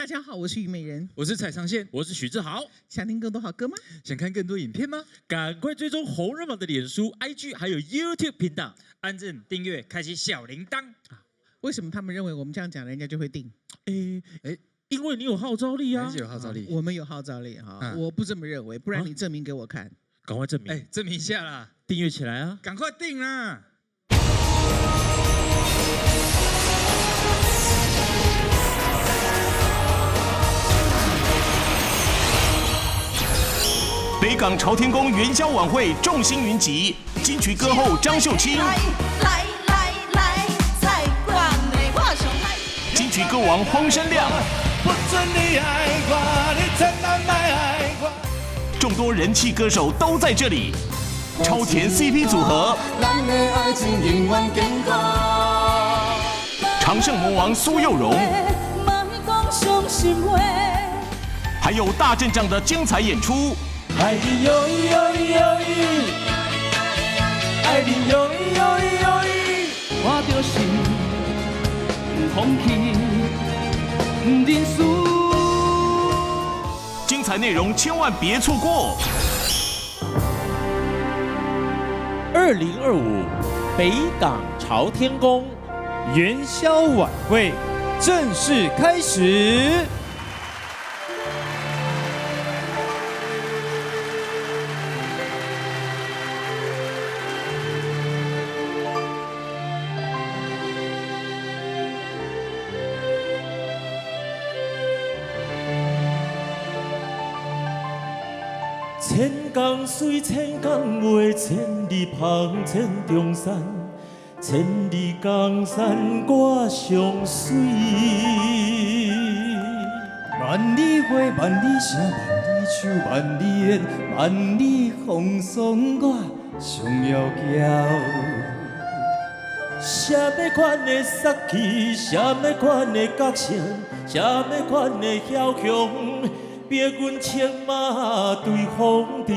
大家好，我是虞美人，我是蔡昌宪，我是许志豪。想听更多好歌吗？想看更多影片吗？赶快追踪红人榜的脸书、IG 还有 YouTube 频道，按赞、订阅、开启小铃铛。为什么他们认为我们这样讲，人家就会订？哎哎，因为你有号召力啊！有号召力，我们有号召力哈，我不这么认为，不然你证明给我看。赶快证明，哎，证明一下啦！订阅起来啊！赶快订啦！北港朝天宫元宵晚会众星云集，金曲歌后张秀卿，来来来，菜馆的我上爱。金曲歌王黄山亮，不准你爱我，你千万莫爱我。众多人气歌手都在这里，超甜 CP 组合，咱的爱情永远坚固。常胜魔王苏有容，莫讲伤心话。还有大阵仗的精彩演出。爱你哟咿哟咿哟咿，爱你哟咿哟咿哟咿。我就是不放弃，不认输。精彩内容千万别错过。2025北港朝天宫元宵晚会正式开始。千江水，千江月，千里芳，千重山，千里江山我上水。万里花，万里声，万里手，万里烟，万里风霜，我上窈窕。什么款的杀气，什么款的觉醒，什么款的梟雄，逼阮策马对风尘。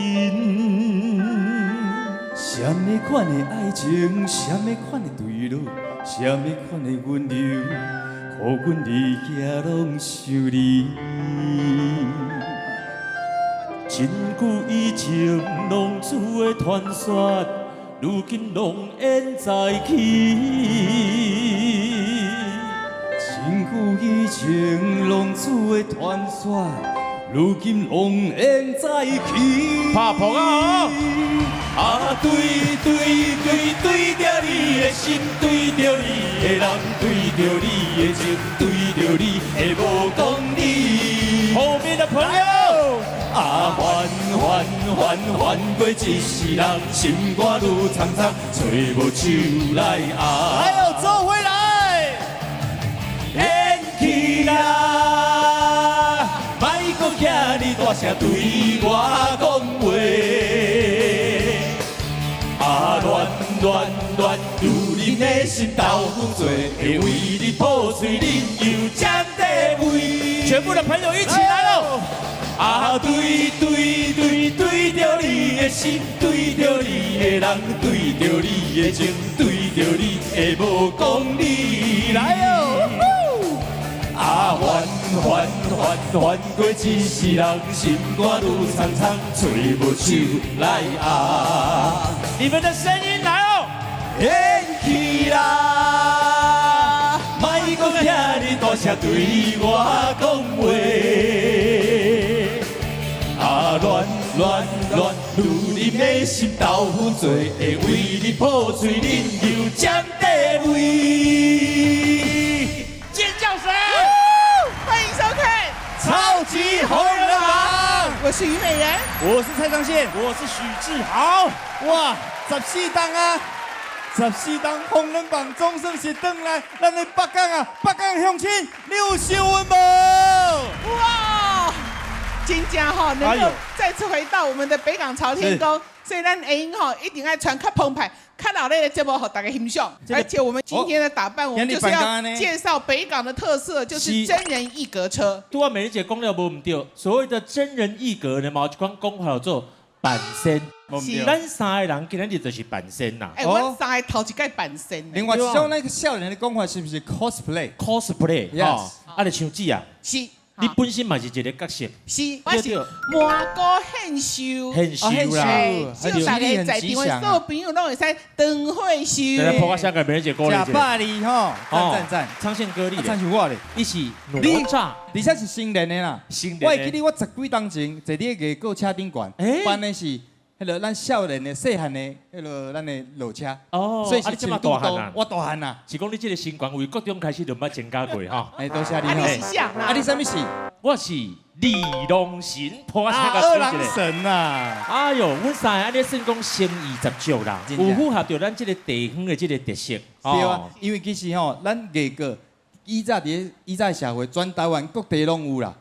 什么款的爱情，什么款的坠落，什么款的温柔，予阮伫遐拢想你。真久以前浪子的传说，如今拢演在起。真久以前浪子的传说，如今拢演在起。拍噗仔哦！啊，对对对对著你的心，对著你的人，对著你的情，对著你的无公理。后面的朋友，啊，烦烦烦烦过一世人，心肝愈苍苍，揣无手来压。还有走回来，演起啦，莫阁遐尔大声对我讲话。啊，恋恋恋，如恁的心斗阮做，会为你破碎，恁又占地位。全部的朋友一起来喽！啊，对对对对著你的心，对著你的人，对著你的情，对著你的无公理。来哦！啊，烦烦烦烦过一世人，心肝愈苍苍，揣无手来压。你们的声音来哦！演起啦，莫阁遐尔大声对我讲话。啊，恋恋恋，如恁的心斗阮做，会为你破碎，恁又占地位。尖叫声！欢迎收看超级红人榜，我是虞美人，我是蔡昌宪，我是许志豪。哇，14冬啊，14冬红人榜总算是转来，咱的北港啊，北港乡亲，你有收运无？哇，真正哈能够再次回到我们的北港朝天宫，所以咱下英哈一定爱穿较澎湃、较热闹的节目，予大家欣赏。而且我们今天的打扮，我们就是要介绍北港的特色，就是真人一格车。拄仔美人姐讲了无毋对，所谓的真人一格呢，嘛有一款讲法叫做扮仙。咱三个人今仔日就是扮仙啦。哎，阮三个头一摆扮仙。另外一种那个少年的讲法是不是 cosplay？ cosplay， Yes 啊，就像姊啊。是。你本身嘛是一个角色，是，我是蘑菇獻壽，獻壽啦，希望大家在場的所有朋友攏會使當伙壽。來，破個香港別人一個食百二吼，讚讚讚！唱獻歌你，唱是我咧，你是哪吒，而且是新年的啦。新年我會記得我十幾冬前坐佇藝閣車頂懸，扮的是彼个咱少年的細漢的彼个咱的路車。哦，所以是你這麼大漢啊？我大漢啊。是講你這個身懸為國中開始就毋捌增加過吼。哎，多謝你。啊，你是啥啦？啊，你啥物是？我是二郎神，破二郎神啊！哎呦，阮三個按呢算講誠意十足啦，有符合著咱這個地方的這個特色。對啊，因為其實吼，咱藝閣以早佇以早社會，全台灣各地攏有啦。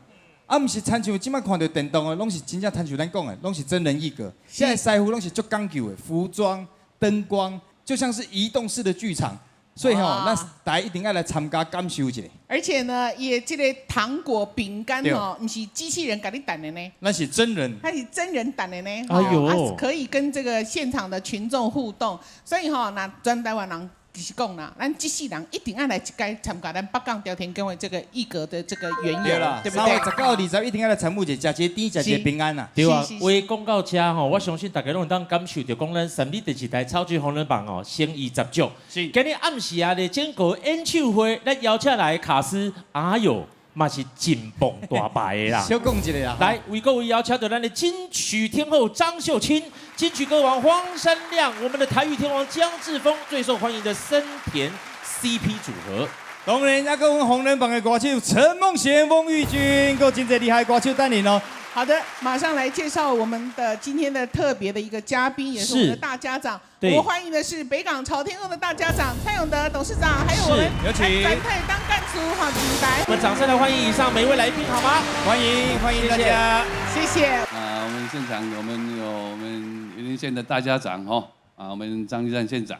啊，毋是親像這擺看著電動的，攏是真正親像咱講的，攏是真人藝閣。現在師傅攏是足講究的，服裝、燈光，就像是移動式的劇場。所以吼，咱大家一定要來參加感受一下。而且呢，伊的這個糖果餅乾吼，毋是機器人共你彈的呢，那是真人，它是真人彈的呢。哎呦，可以跟這個現場的群眾互動。所以吼，若全台灣人就是講啦，咱這世人一定愛來一擺參加咱北港朝天宮的這個藝閣的這個園遊，對不對？ 3月19、20一定愛來參與一下，食一個甜，食一個平安啊。對啊，話講到這吼，我相信大家攏會當感受著，講咱三立電視台超級紅人榜哦，誠意十足。是。今日暗時啊，咧整個演唱會，咱邀請來的卡司，哎呦，嘛是真棒大牌的啦。小講一下啦。來，為各位邀請到咱的金曲天后張秀卿、金曲歌王黃山亮、我們的台語天王江志峰，最受歡迎的森田 CP 組合。當然，還閣阮紅人榜的歌手陳夢賢、翁玉君，閣真濟厲害歌手等你哦。好的，馬上來介紹我們的今天的特別的一個嘉賓，也是我們的大家長。我們歡迎的是北港朝天宮的大家長蔡永德董事長，還有我們有請全泰當幹事哈金白。我們掌聲來歡迎以上每一位來賓，好嗎？歡迎歡迎大家，謝謝。啊，我們現場我們有我們雲林縣的大家長哈，啊，我們張麗善縣長，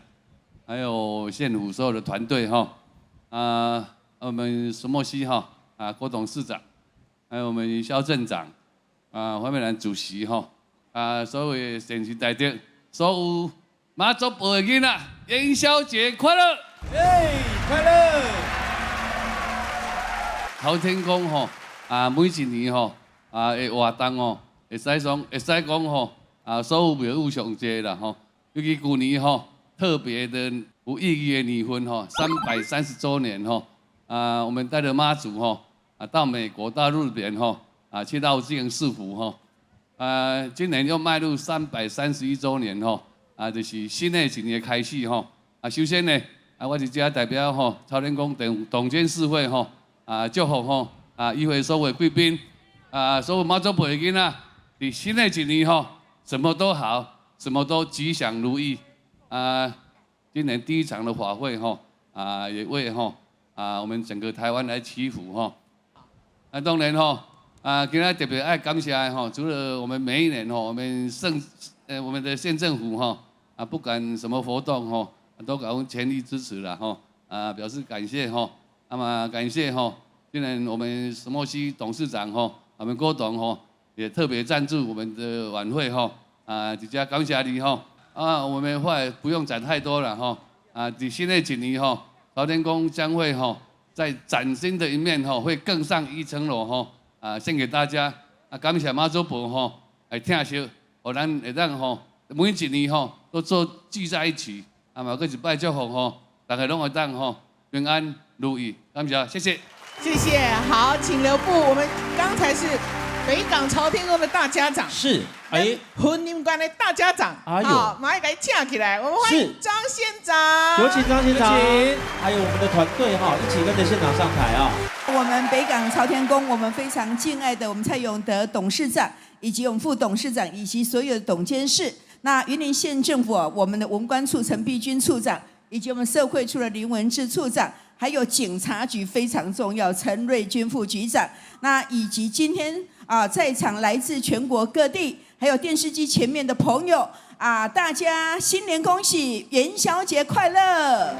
還有縣府所有的團隊哈，啊，我們石墨烯哈，啊，郭董事長，還有我們蕭鎮長。啊，黃美蘭主席吼，啊，所有善士大德，所有媽祖婆的囡仔，元宵節快樂！耶，快樂！朝天宮吼，啊，每一年吼，啊，的活動吼，會使講吼，啊，所有廟宇上濟啦吼，尤其舊年吼，特別的有意義的年份吼，330週年吼，啊，我們帶著媽祖吼，啊，到美國到日本吼。啊，去到這個賜福吼，啊，今年又邁入331週年吼，啊，就是新的一年的開始吼。啊，首先呢，啊，我佇這代表吼，朝天宮董董監事會吼，啊，祝福吼，啊，與會所有貴賓，啊，所有媽祖婆的囡仔，佇新的一年吼，什麼都好，什麼都吉祥如意。啊，今年第一場的法會吼，啊，也為吼，啊，我們整個台灣來祈福吼。啊，當然吼。啊，今仔特別愛感謝的吼，除了我們每一年吼，我們省我們的縣政府吼，啊，不管什麼活動吼，都給我們全力支持啦吼，啊，表示感謝吼，那麼感謝吼，今年我們石墨烯董事長吼，我們郭董吼，也特別贊助我們的晚會吼，啊，佇這感謝你吼，啊，我們話不用講太多了吼，啊，佇新的一年吼，朝天宮將會吼，在嶄新的一面吼，會更上一層樓吼。啊，獻給大家！啊，感謝媽祖婆吼，會疼惜，予咱會當吼，每一年吼都做聚在一起，啊嘛，閣一擺祝福吼，大家攏會當吼平安如意，感謝，謝謝。謝謝，好，請留步。我們剛才是北港朝天宮的大家長，是，哎，雲林縣的大家長，哎呦，好，馬上共伊請起來，我們歡迎張縣長，有請張縣長，還有我們的團隊哈，一起跟着縣長上台啊。我們北港朝天宮，我們非常敬愛的我們蔡永德董事長，以及我們副董事長，以及所有的董監事。那雲林縣政府，我們的文官處陳碧君處長，以及我們社會處的林文志處長，還有警察局非常重要陳瑞軍副局長。那以及今天啊，在場來自全國各地，還有電視機前面的朋友啊，大家新年恭喜，元宵節快樂！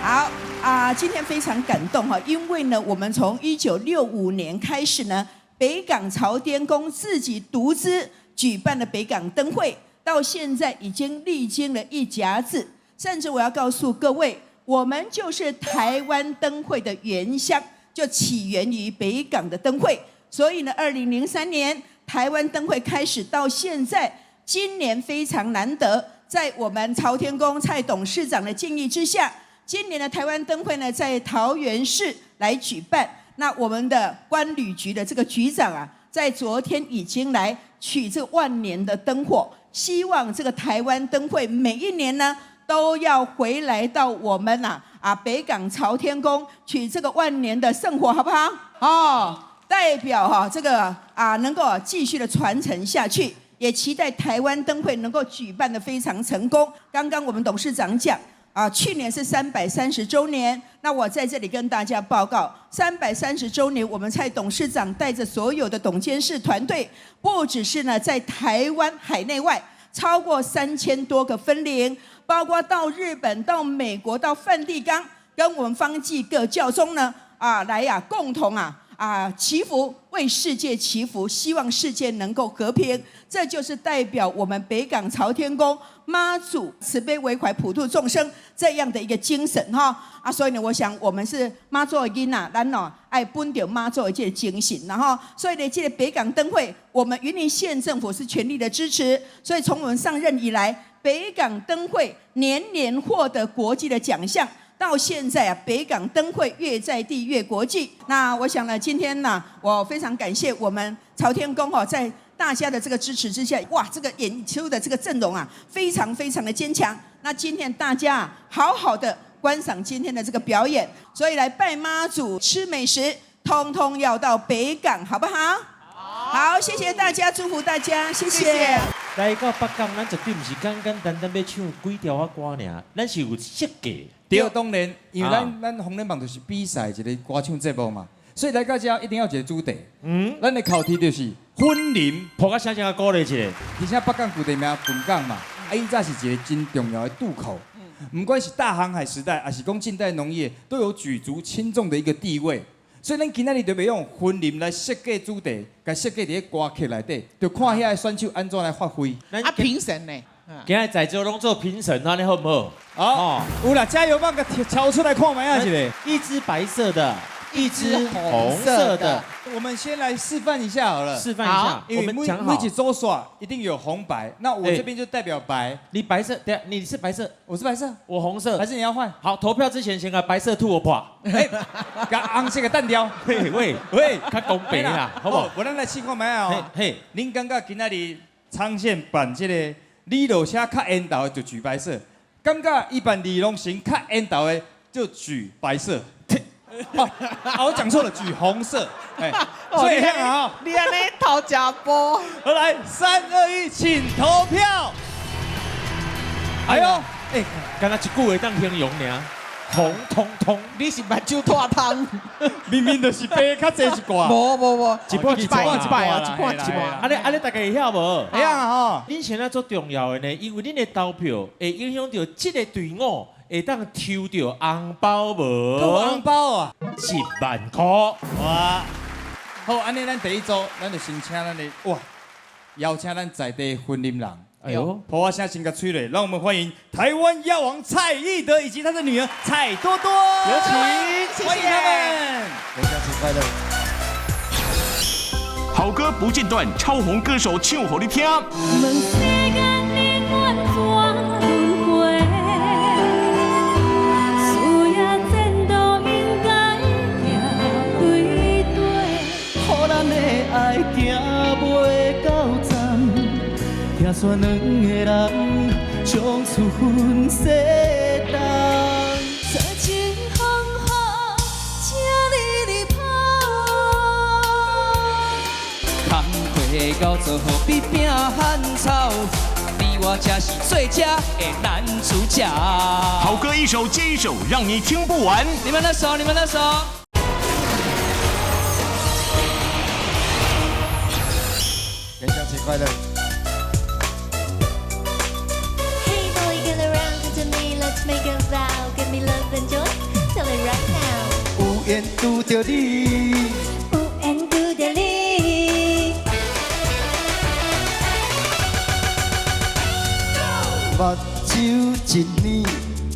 好。啊，今天非常感動哈，因為呢，我們從1965年開始呢，北港朝天宮自己獨資舉辦了北港燈會，到現在已經歷經了一甲子，甚至我要告訴各位，我們就是台灣燈會的原鄉。就起源於北港的燈會。所以呢，2003年台灣燈會開始到現在，今年非常難得，在我們朝天宮蔡董事長的建議之下，今年的台灣燈會呢，在桃園市來舉辦。那我們的觀旅局的這個局長啊，在昨天已經來取這個萬年的燈火，希望這個台灣燈會每一年呢都要回來到我們啊北港朝天宮取這個萬年的聖火，好不好？哦，代表哈這個啊能夠繼續的傳承下去，也期待台灣燈會能夠舉辦得非常成功。剛剛我們董事長講。啊，去年是330週年，那我在這裡跟大家報告，三百三十週年，我們蔡董事長帶着所有的董監事團隊，不只是呢在台灣海內外超過3000多個分靈，包括到日本、到美國、到梵蒂岡，跟我們方濟各教宗呢啊來呀，共同啊祈福，為世界祈福，希望世界能夠和平。這就是代表我們北港朝天宮媽祖慈悲為懷、普度眾生這樣的一個精神哈啊！所以呢，我想我們是媽祖的囡仔，咱哦愛本著媽祖的這個精神，然後所以呢，這個北港燈會，我們雲林縣政府是全力的支持。所以從我們上任以來，北港燈會年年獲得國際的獎項。到現在啊，北港燈會越在地越國際。那我想呢，今天呢，我非常感謝我們朝天宮哦，在大家的這個支持之下，哇，這個演出的這個陣容啊，非常非常的堅強。那今天大家好好的觀賞今天的這個表演，所以來拜媽祖、吃美食，通通要到北港，好不好？好，謝謝大家，祝福大家，謝謝。來到北港，咱絕對毋是簡簡單單欲唱幾條仔歌爾，咱是有設計。對，當然，因為咱封煙榜就是比賽一個歌唱節目嘛，所以來到這一定要有一個主題。咱的口題就是雲林，破甲聲聲鼓勵一下。而且北港舊地名本港嘛，啊，以早是一個真重要的渡口。毋管是大航海時代，抑是講近代農業，都有舉足輕重的一個地位。所以咱今仔日就欲用雲林來設計主題，共設計佇咧歌曲內底，就看遐个選手按怎來發揮。啊，評審呢？今日在座攏做評審，按呢好毋好？哦，有啦，加油棒共敲出來看覓仔一下。一支白色的，一支紅色的。我們先來示範一下好了。示範一下，因為每一組煞一定有紅白，那我這邊就代表白。你白色，對，你是白色，我是白色，我紅色，還是你要換？好，投票之前先共白色吐我破。哎，共紅色的單調。喂喂喂，較公平啦，好不好？我咱來試看覓仔哦。嘿，恁感覺今仔日長線辦這個李老車較緣投的就舉白色，感覺伊辦李榮成較緣投的就舉白色。哦，我講錯了，舉紅色。哎，所以啊，你按呢偷食步。好來，3、2、1，請投票。哎呦，哎，敢若一句話當形容爾，紅彤彤。你是目睭脫湯？明明就是白較濟一寡。無無無，一半一半一半啊，一半一半。按呢大家會曉無？會曉啊吼。恁現在足重要的呢，因為恁的投票會影響著這個隊伍會當抽著紅包無？紅包啊，1萬塊。哇！好，按呢咱第一組，咱就先請咱的哇，邀請咱在地雲林人。哎呦，破我聲先共吹咧，讓我們歡迎台灣藥王蔡奕德以及他的女兒蔡多多。有請，歡迎他們。元宵節快樂！好歌不間斷，超紅歌手唱予你聽。問世間永遠怎輪迴？需要前途應該行對對。予咱的愛行袂到站，拆散兩个人，從此分西東。這情風雨，請你離拋。工課𠢕做好比拼漢草，你我才是最佳的男主角。好歌一首接一首，讓你聽不完。你們的手，你們的手。元宵節快樂！ Hey boy, get around to me, let's make a vow. Give me love and joy, tell it right now. 有緣拄著你，有緣拄著你。目睭一年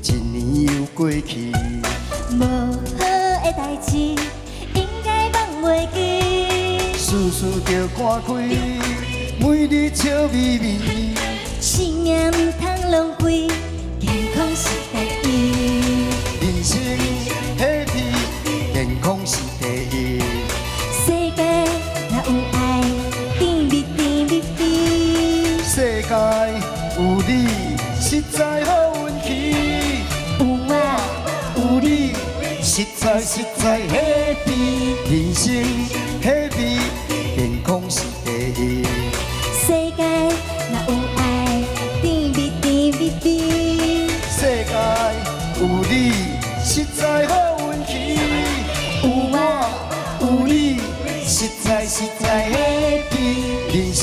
一年又過去，無好的代誌，應袂记。事事著看开，每日笑眯眯。生命毋通浪费，健康是第一。人生 happy，健康是第一。世界若有爱，甜蜜甜蜜蜜。世界有你，實在好運氣。有我有你，實在實在 happy，人生 happy，健康是第一。世界若有愛，甜蜜甜蜜蜜。世界有你，實在好運氣。有我有你，實在實在 happy，人生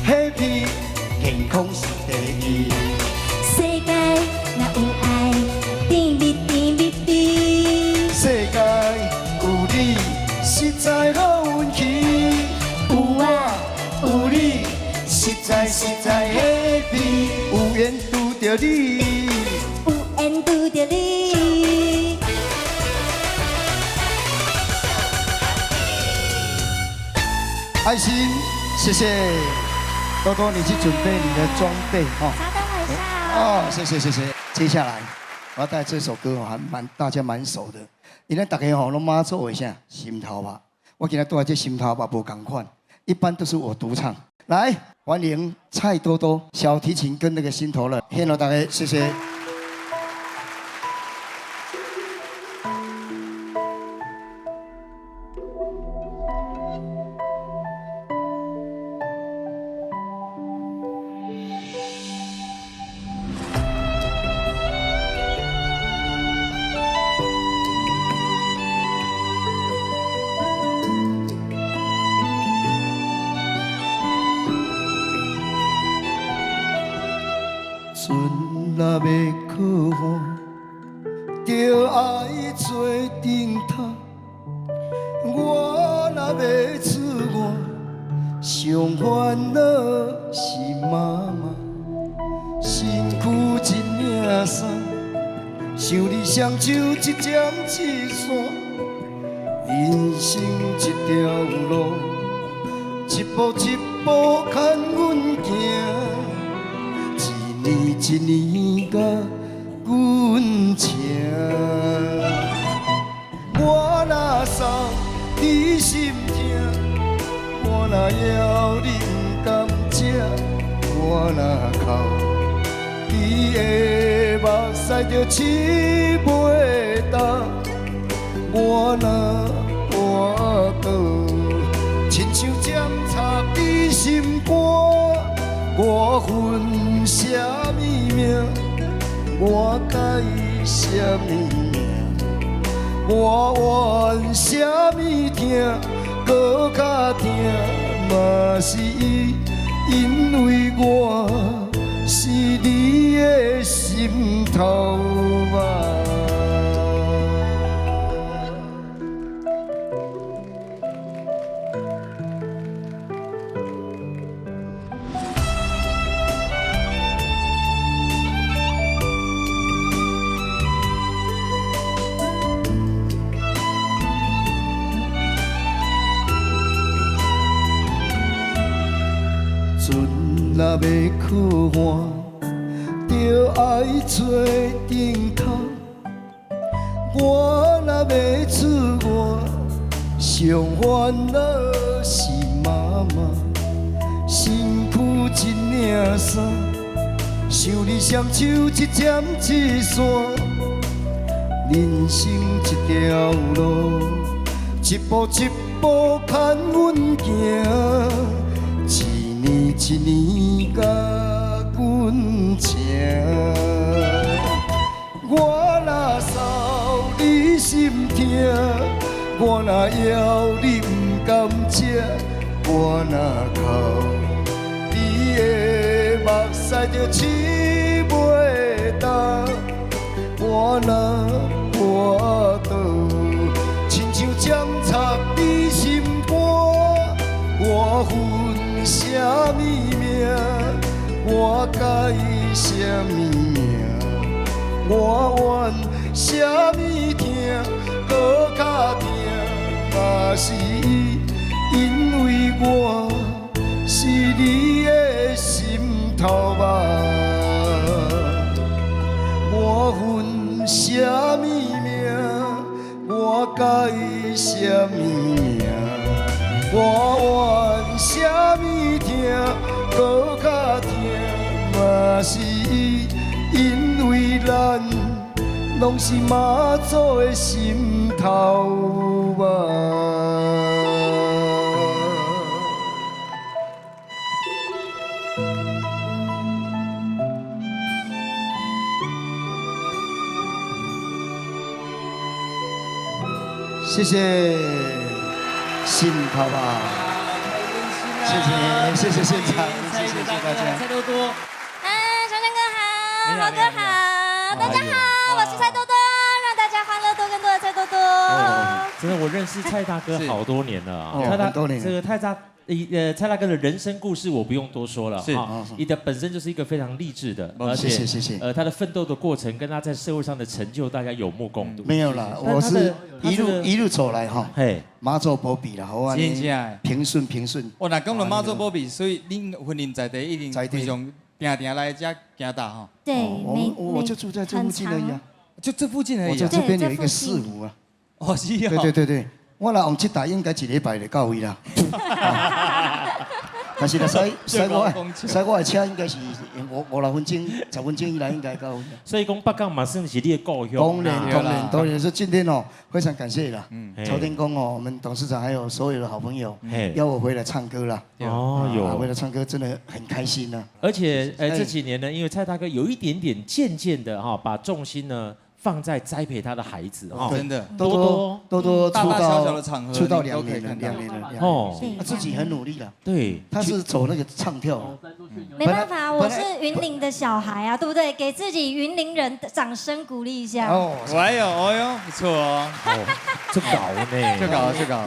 happy，健康是第一。世界若有愛，甜蜜甜蜜蜜。世界有你，實在好運氣。有我有你，實在實在 happy，有緣拄著你。有緣拄著你。愛心，謝謝多多，你去準備你的裝備哈。稍等我一下。哦，謝謝謝謝。接下來我要帶這首歌哦，還蠻大家蠻熟的，因為大家吼攏媽做一下心頭肉。我今日帶這心頭肉無仝款，一般都是我獨唱。來，歡迎蔡多多小提琴跟那個心頭樂，獻了大家，謝謝。船若欲靠岸，就愛做燈塔。我若欲出外，上煩惱是媽媽。身軀一領衫，想你雙手一針一線，人生一條路，一步一步牽阮行。一年一年甲阮请，我若送你心疼，我若枵你毋甘食，我若哭你的目屎就拭袂干，我若跋倒，亲像针插你心肝，我分啥物命，我改啥物名，我怨啥物疼，阁较疼嘛是因為我是你的心頭肉。船若欲靠岸，就愛做燈塔。我若欲出外，上煩惱是媽媽。身軀一領衫，想你雙手一針一線，人生一條路，一步一步牽阮行。一年一年甲阮请，我若捎你心疼，我若枵你毋甘食，我若哭你的目屎就拭袂干，我若跋倒，亲像针插你心肝，我分啥物命，我改啥物名，我怨啥物疼，阁较疼嘛嘛是伊，因为我是你的心头肉。我分啥物名，我改啥物名，我怨啥物疼，阁较疼嘛是伊，因为咱拢是妈祖的心头肉。谢谢心头肉，谢谢谢谢现场，谢谢谢大家。蔡多多，啊，长江哥好，豪哥好，大家好，我是蔡多多，让大家欢乐多更多的蔡多多。真的，我认识蔡大哥好多年了啊，蔡大多年，这个蔡大。蔡大哥的人生故事我不用多说了，是，你的本身就是一个非常励志的，而且谢谢谢谢，他的奋斗的过程跟他在社会上的成就，大家有目共睹。没有啦，我是一路一路走来哈，嘿，妈祖保庇啦，好啊，平顺平顺。我若讲到妈祖保庇，所以恁婚姻在地一定非常定定来遮行大吼。对，我就住在这附近而已啊，就这附近而已。我就这边有一个市府啊。哦，是哦。对对对对。我若用这台应该一礼拜就到位啦。但是若驶驶我驶我的车应该是五五六分钟、10分钟以内应该到位。所以讲北港嘛算是你的故乡。当然当然当然，说今天哦，非常感谢啦。朝天宫哦，我们董事长还有所有的好朋友邀我回来唱歌啦。哦，有回来唱歌真的很开心呐。而且这几年呢，因为蔡大哥有一点点渐渐的哈，把重心呢放在栽培他的孩子哦，真的多多多多出道出道2年了，2年了，哦，他自己很努力了，对，他是走那个唱跳，没办法，我是云林的小孩啊，对不对？给自己云林人的掌声鼓励一下。哦，哎呦哎呦，不错哦，这搞呢，这搞这搞，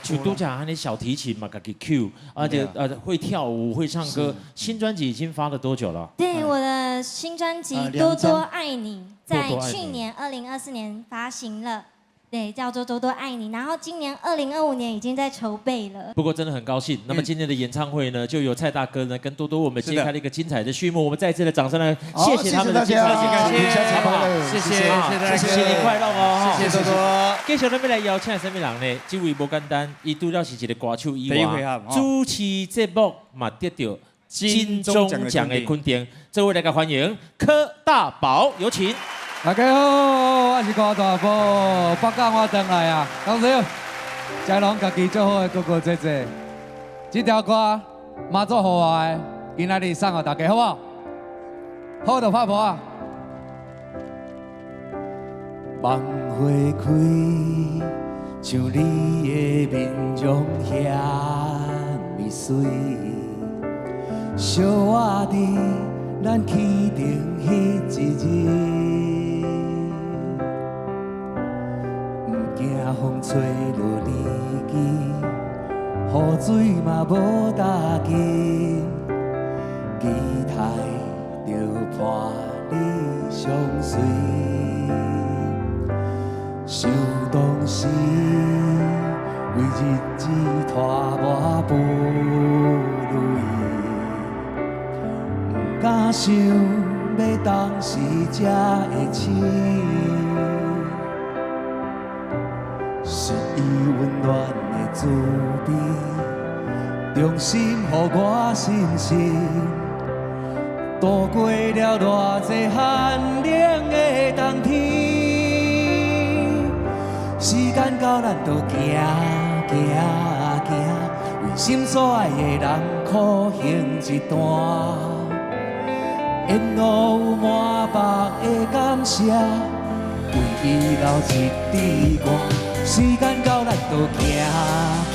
就都讲他小提琴嘛，自己 Q，而且会跳舞会唱歌。新专辑已经发了多久了？对，我的新专辑《多多爱你》。在去年2024年发行了，对，叫做《多多爱你》，然后今年2025年已经在筹备了。不过真的很高兴，那么今天的演唱会呢，就由蔡大哥呢跟多多我们揭开了一个精彩的序幕。我们再一次的掌声来，谢谢他们的精彩，谢谢，好不好？谢谢，谢谢，新年快乐哦！谢谢多多。继续咱们来邀请什么人呢？这位无简单，伊除了是一个歌手以外，主持节目嘛得到金钟奖的肯定。这位来个欢迎柯大宝，有请。大家好，我是柯大宝，北港我转来啊，老师，这拢家己做好的哥哥姐姐，这条歌妈祖予我的，今仔日送予大家，好不好？好就拍噗仔。梦花开，像你的面容遐尔媠，相偎伫咱起床彼一日。惊风吹落年纪，雨水嘛无担紧，期待著伴你相随。想当时为日子拖磨不如意，毋敢想欲当时才会醒。是伊温暖的慈悲，重新予我信心，度过了偌济寒冷的冬天。时间到，咱就行行行，为心所爱的人苦行一段，沿路有满目的感谢，为伊流一滴汗。时间到，咱就行行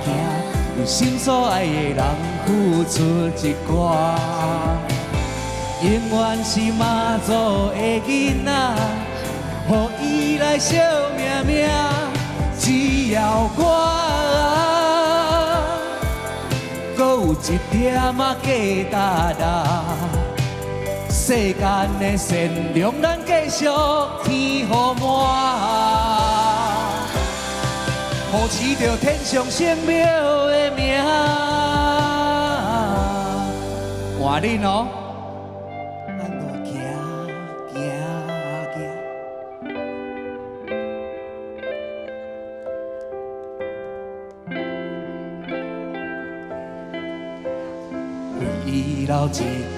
行，为心所爱的人付出一寡，永远是妈祖的囡仔，予伊来惜命命。只要我阁有一点仔价值，世间的善良，咱继续天予满。护持著天上圣庙的名。换恁哦。按怎行行行？为伊流一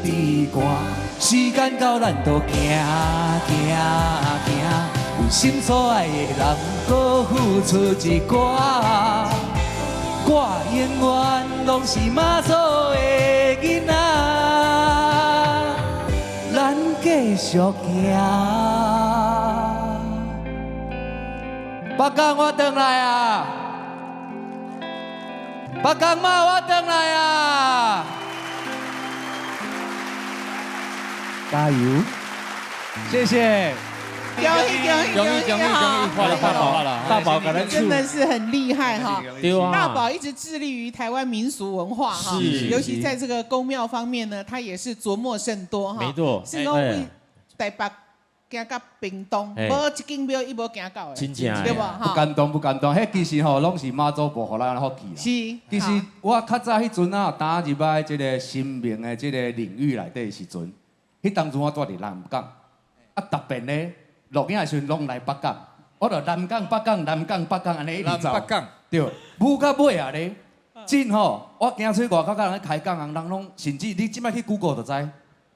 滴汗，时间到咱就行行行，为心所爱的人，阁付出一寡。我永远拢是妈祖的囡仔，咱继续行。北港我转来啊！北港妈我转来啊！加油！谢谢。恭喜恭喜恭喜哈！大宝大宝，真的是很厉害哈！对啊，大宝一直致力于台湾民俗文化哈，尤其在这个宫庙方面呢，他也是琢磨甚多哈。没错，是讲为台北行到屏东，无一间庙伊无行到的，真正对无？不敢当，不敢当，彼其实吼拢是妈祖婆予咱福气啦。是，其实我较早彼阵啊，踏入来这个神明的这个领域内底的时阵，彼当阵我住伫南港，啊特别呢，录影的时阵拢来北港，我就南港、北港、南港、北港按呢一直走。南北港。对，舞到尾啊咧，真吼，我行出去外口，佮人开讲，人拢甚至你这摆去 Google 就知，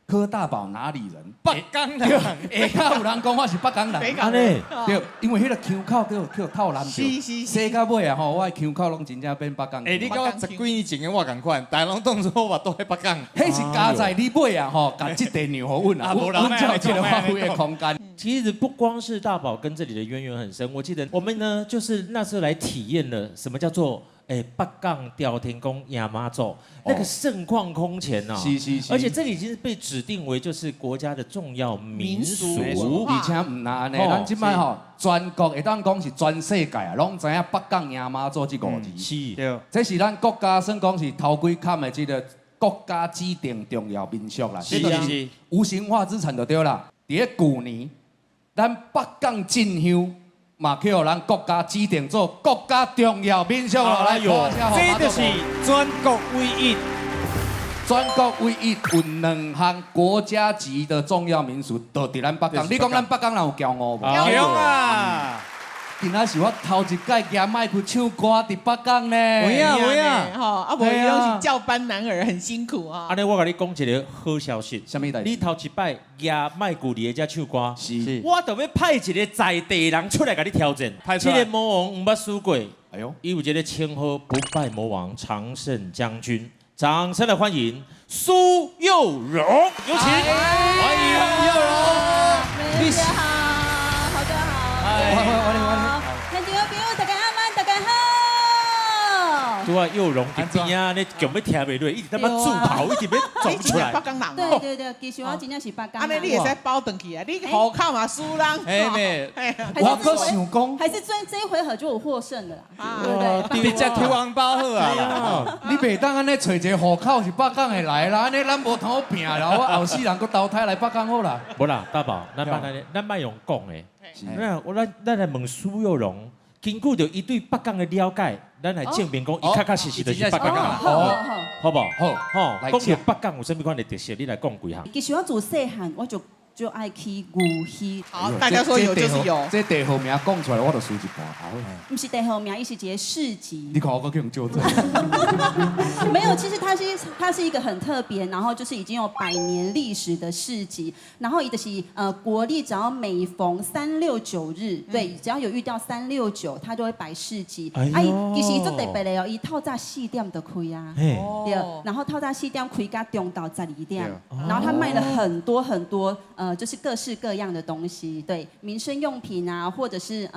柯大宝哪里人？北港人。下跤有人讲我是北港人。北港人。对，因为彼个腔口叫透南是是是。说到尾啊吼，我的腔口拢真正变北港。欸，你佮我十几年前的我仝款，大家拢当做我住佇北港。彼是加在你尾啊吼，共这块让予阮啊，阮才有这个发挥的空间。其实不光是大宝跟这里的渊源很深，我记得我们呢，就是那时候来体验了什么叫做北港朝天宫迎妈祖，那个盛况空前呐。是是是。而且这里已经是被指定为就是国家的重要民俗。而且毋但按呢，咱这摆吼，全国会当讲是全世界啊，拢知影北港迎妈祖这五字。是。对。这是咱国家算讲是头几坎的这个国家指定重要民俗啦。是是。无形化资产就对啦。伫咧旧年，咱北港进香嘛，去予咱国家指定做国家重要民俗咯。来，这就是全国唯一，全国唯一有两项国家级的重要民俗，就伫咱北港。你讲咱北港人有骄傲无？骄傲啊！今仔是我头一摆举麦克唱歌伫北港呢。有影有影，吼，啊无伊拢是教班男儿，很辛苦啊。按呢，我共你讲一个好消息。啥物代志？你头一摆举麦克伫遮唱歌，是，我就欲派一个在地人出来共你挑战。这个魔王毋捌输过，哎呦，伊有一个称号不败魔王常胜将军。掌声来欢迎苏佑荣，有请，欢迎佑荣。你好，好的好。听众朋友大家晚安，大家好。拄仔佑荣伫边仔，你强欲听袂落，一直在那助跑，一直欲走出来。北港人。对对对，其实我真正是北港人。按呢你会使包转去啊？你户口嘛输人。嘿妹，我阁想讲，还是这一回合就有获胜了啦，对不对？直接抽红包好啊！你袂当按呢揣一个户口是北港的来啦，按呢咱无通好拼啦，我后世人阁投胎来北港好啦。无啦，大宝，咱莫按呢，咱莫用讲的。那我咱来问苏佑荣，根据著伊对北港的了解，咱来证明讲伊确确实实就是北港人，好无？好，吼，讲著北港有啥物款的特色，你来讲几项。其实我自细汉我就就爱去牛墟。好，大家说有就是有。这地号名讲出来，我就输一半。毋是地号名，伊是一个市集。你看我阁去予纠正。没有，其实它是一个很特别，然后就是已经有百年历史的市集，然后伊就是国历只要每逢三六九日，对，只要有遇到三六九，它就会摆市集。啊，伊其实足特别的哦，伊透早四点就开啊，对，然后透早四点开到中昼12点，然后他卖了很多很多就是各式各样的东西，对，民生用品啊，或者是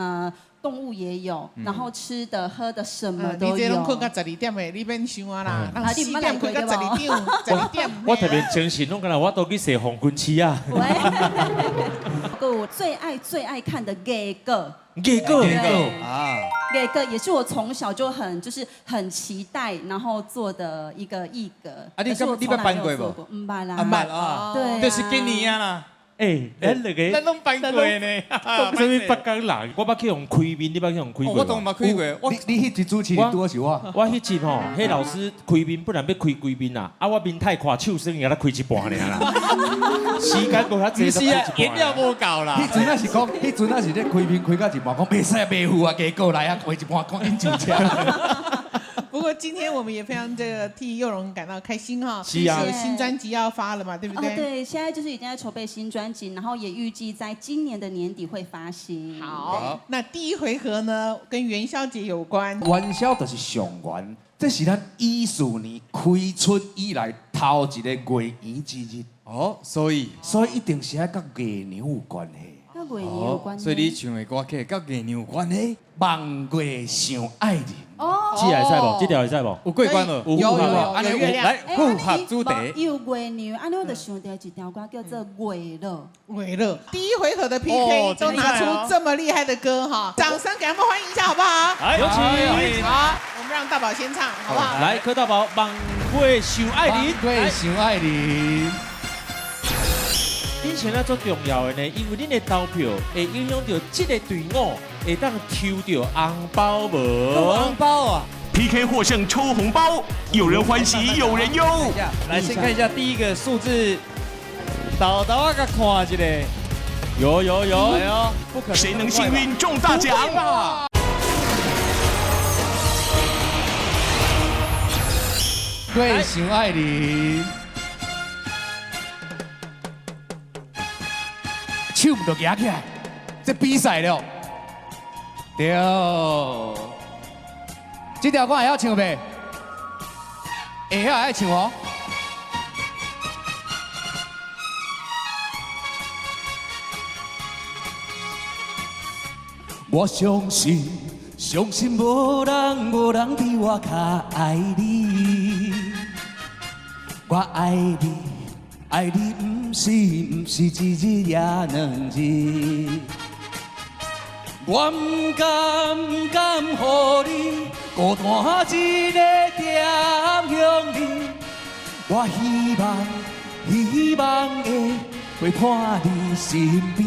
动物也有，然后吃的喝的什么都有。你这拢困到12点的，你免想啊啦。四点困到12点，12点。我特别精神，拢敢若我都去踅红军市啊。我最爱最爱看的艺阁。艺阁。啊。艺阁也是我从小就很就是很期待，然后做的一个艺阁。啊，你你捌办过无？毋捌啦。毋捌啊。对。就是今年啊啦。哎，咱兩个，咱攏辦過呢，講啥物北港人？我捌去予開面，你捌去予開過？我當嘛開過。你你彼集主持人拄好是我。我彼集吼，彼老師開面本來欲開規面啦，啊我面太闊，手酸伊才開一半爾啦。時間無遐濟，毋是啊，顏料無夠啦。彼陣仔是講，彼陣仔是咧開面開到一半，講袂使袂赴啊，加過來啊，開一半，趕緊上車。不過今天我們也非常這個替佑榮感到開心哈，是啊，有新專輯要發了嘛，對不對？對，現在就是已經在籌備新專輯，然後也預計在今年的年底會發行。好，那第一回合呢，跟元宵節有關。元宵就是上元，這是咱乙巳年開春以來頭一個月圓之日。哦，所以一定是愛佮月娘有關係。佮月娘有關係。所以你唱的歌曲佮月娘有關係。望月想愛人。哦，這會使無？這條會使無？有過關無？有有有月亮。來符合主題。有月娘，按呢我就想著一條歌叫做《月落》。月落，第一回合的 PK 都拿出這麼厲害的歌哈，掌聲給他們歡迎一下好不好？有請。好，我們讓大寶先唱，好不好？來，柯大寶，望月想愛人，望月想愛人。恁現在最重要的呢，因為恁的投票會影響著這个隊伍會當抽著紅包無？紅包啊！PK 獲勝抽紅包，有人歡喜有人憂。來，先看一下第一個數字，豆豆啊，共看一下，有有有，不可能，誰能幸運中大獎？對，想愛你。手毋著舉起來，這比賽了。對，這條歌會曉唱袂？會曉愛唱哦。我相信，相信無人無人比我較愛你。我愛你，愛你毋是毋是一日也兩日。我毋甘毋甘予你孤單一個踮鄉里，我希望希望會陪伴你身邊，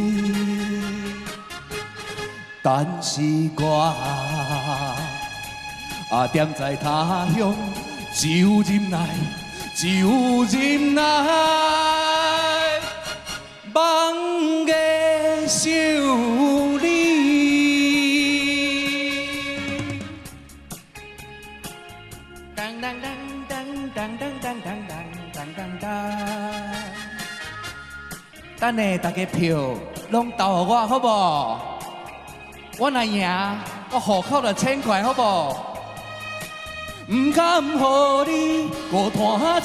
但是我啊踮在他鄉，只有忍耐，只有忍耐，望月想你。當當當當當當當當當當當。等下大家票攏投予我好無？我若贏，我戶口就千塊好無？毋甘予你孤單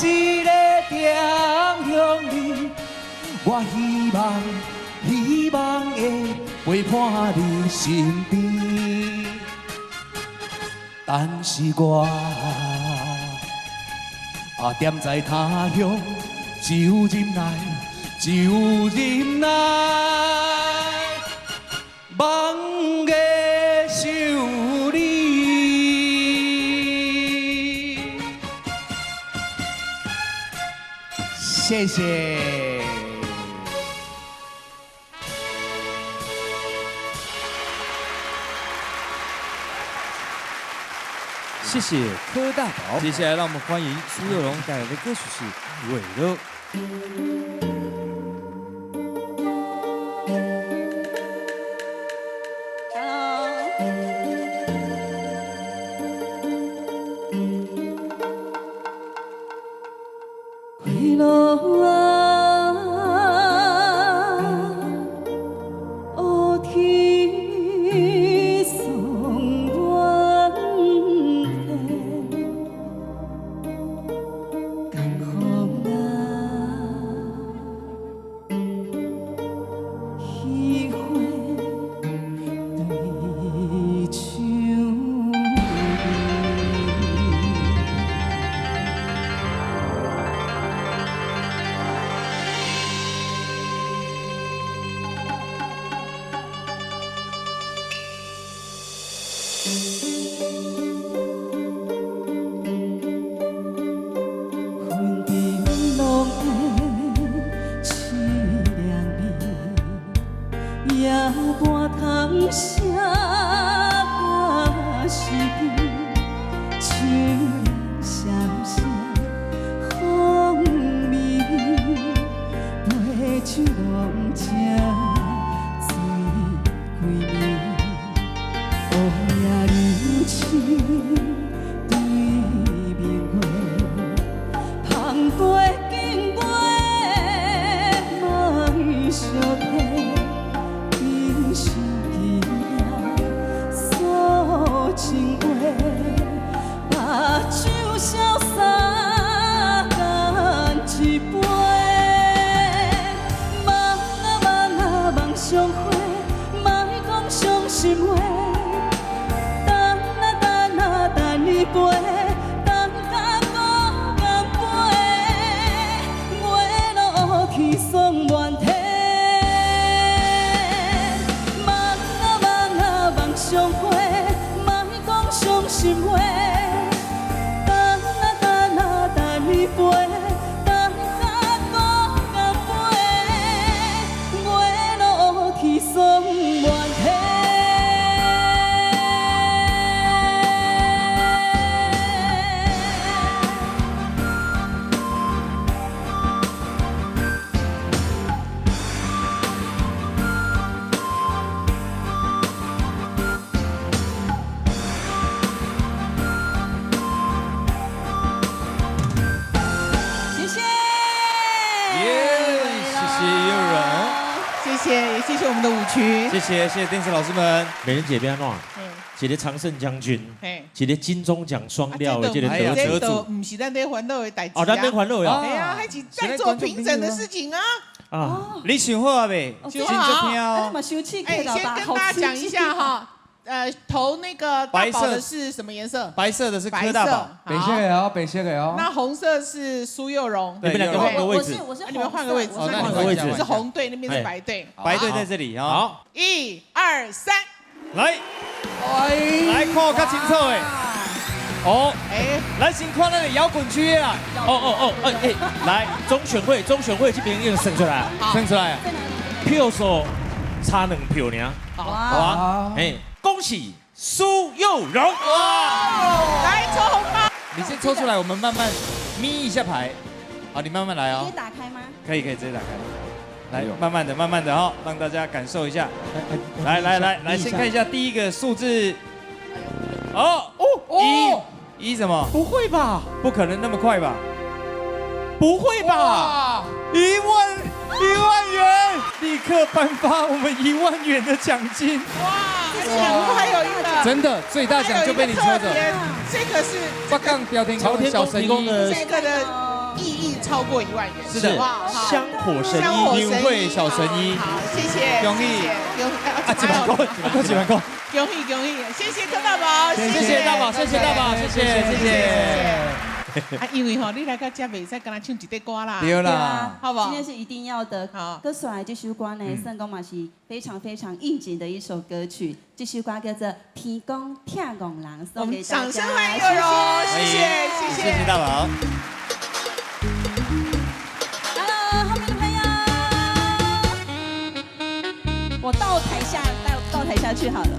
一个踮鄉里，我希望希望會陪伴你身邊，但是我啊踮在他鄉，只有忍耐，只有忍耐，望月想你。謝謝。謝謝柯大寶。接下來讓我們歡迎蘇有容帶來的歌曲是《月落》。月落啊，乌天送阮飞，江风啊，飞，等甲阁干杯，月落乌气爽满体。梦啊梦啊梦相会，莫讲伤心话。等啊等啊等你飞，等甲阁干杯，月落乌气爽满体。谢谢。耶，谢谢又荣，谢谢，也谢谢我们的舞群。谢谢谢谢电视老师们。美人姐欲按怎？一个常胜将军，一个金钟奖双料的这个得主。毋是咱咧烦恼的代志。哦，咱咧烦恼呀。对啊，彼是在座评审的事情啊。啊，你想好啊未？想好。啊，你嘛收气哎，先跟大家讲一下哈，投那个大宝的是什么颜色？白色的是柯大宝，白色的哦，白色的哦。那红色是苏佑荣。你们两个换个位置。我是你们换个位置，换个位置。是红队，那边是白队。白队在这里啊。好， 1、2、3，来，来看较清楚的。哦，哎，来先看咱的摇滚区啦。哦哦哦，哎哎，来中选会，中选会这边已经算出来，算出来，票数差2票尔。好啊，哎，恭喜苏佑荣！哇，来抽红包。你先抽出来，我们慢慢眯一下牌。好，你慢慢来哦。直接打开吗？可以，可以直接打开。来，慢慢的，慢慢的哈，让大家感受一下。来来来来，先看一下第一个数字。哦哦，一什么？不会吧？不可能那么快吧？不会吧？一万元，立刻颁发我们1万元的奖金。哇！而且我们还有一个真的最大奖就被你抽走。这个是北港朝天宫小神医，这个的意义超过1万元。是的，香火神医，优惠小神医。好，谢谢，恭喜，啊，几万块，几万块。恭喜恭喜，谢谢柯大宝，谢谢大宝，谢谢大宝，谢谢谢谢。啊，因为吼，你来到遮袂使干焦唱一块歌啦，对啦，好不好？今天是一定要的。好，阁煞来这首歌呢，算讲嘛是非常非常应景的一首歌曲。这首歌叫做《天公疼憨人》，送给大家。掌声欢迎佑荣，谢谢谢谢谢谢大宝。 Hello，后面的朋友，我到台下，到台下去好了。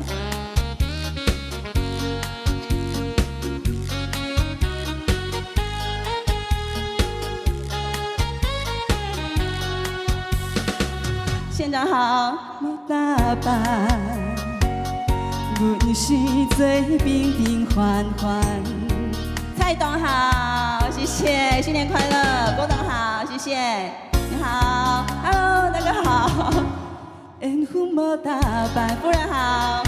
县长好，无打扮，阮是做平平凡凡。蔡董好，谢谢，新年快乐。郭董好，谢谢，你好，Hello，大哥好。缘分无打扮，夫人好。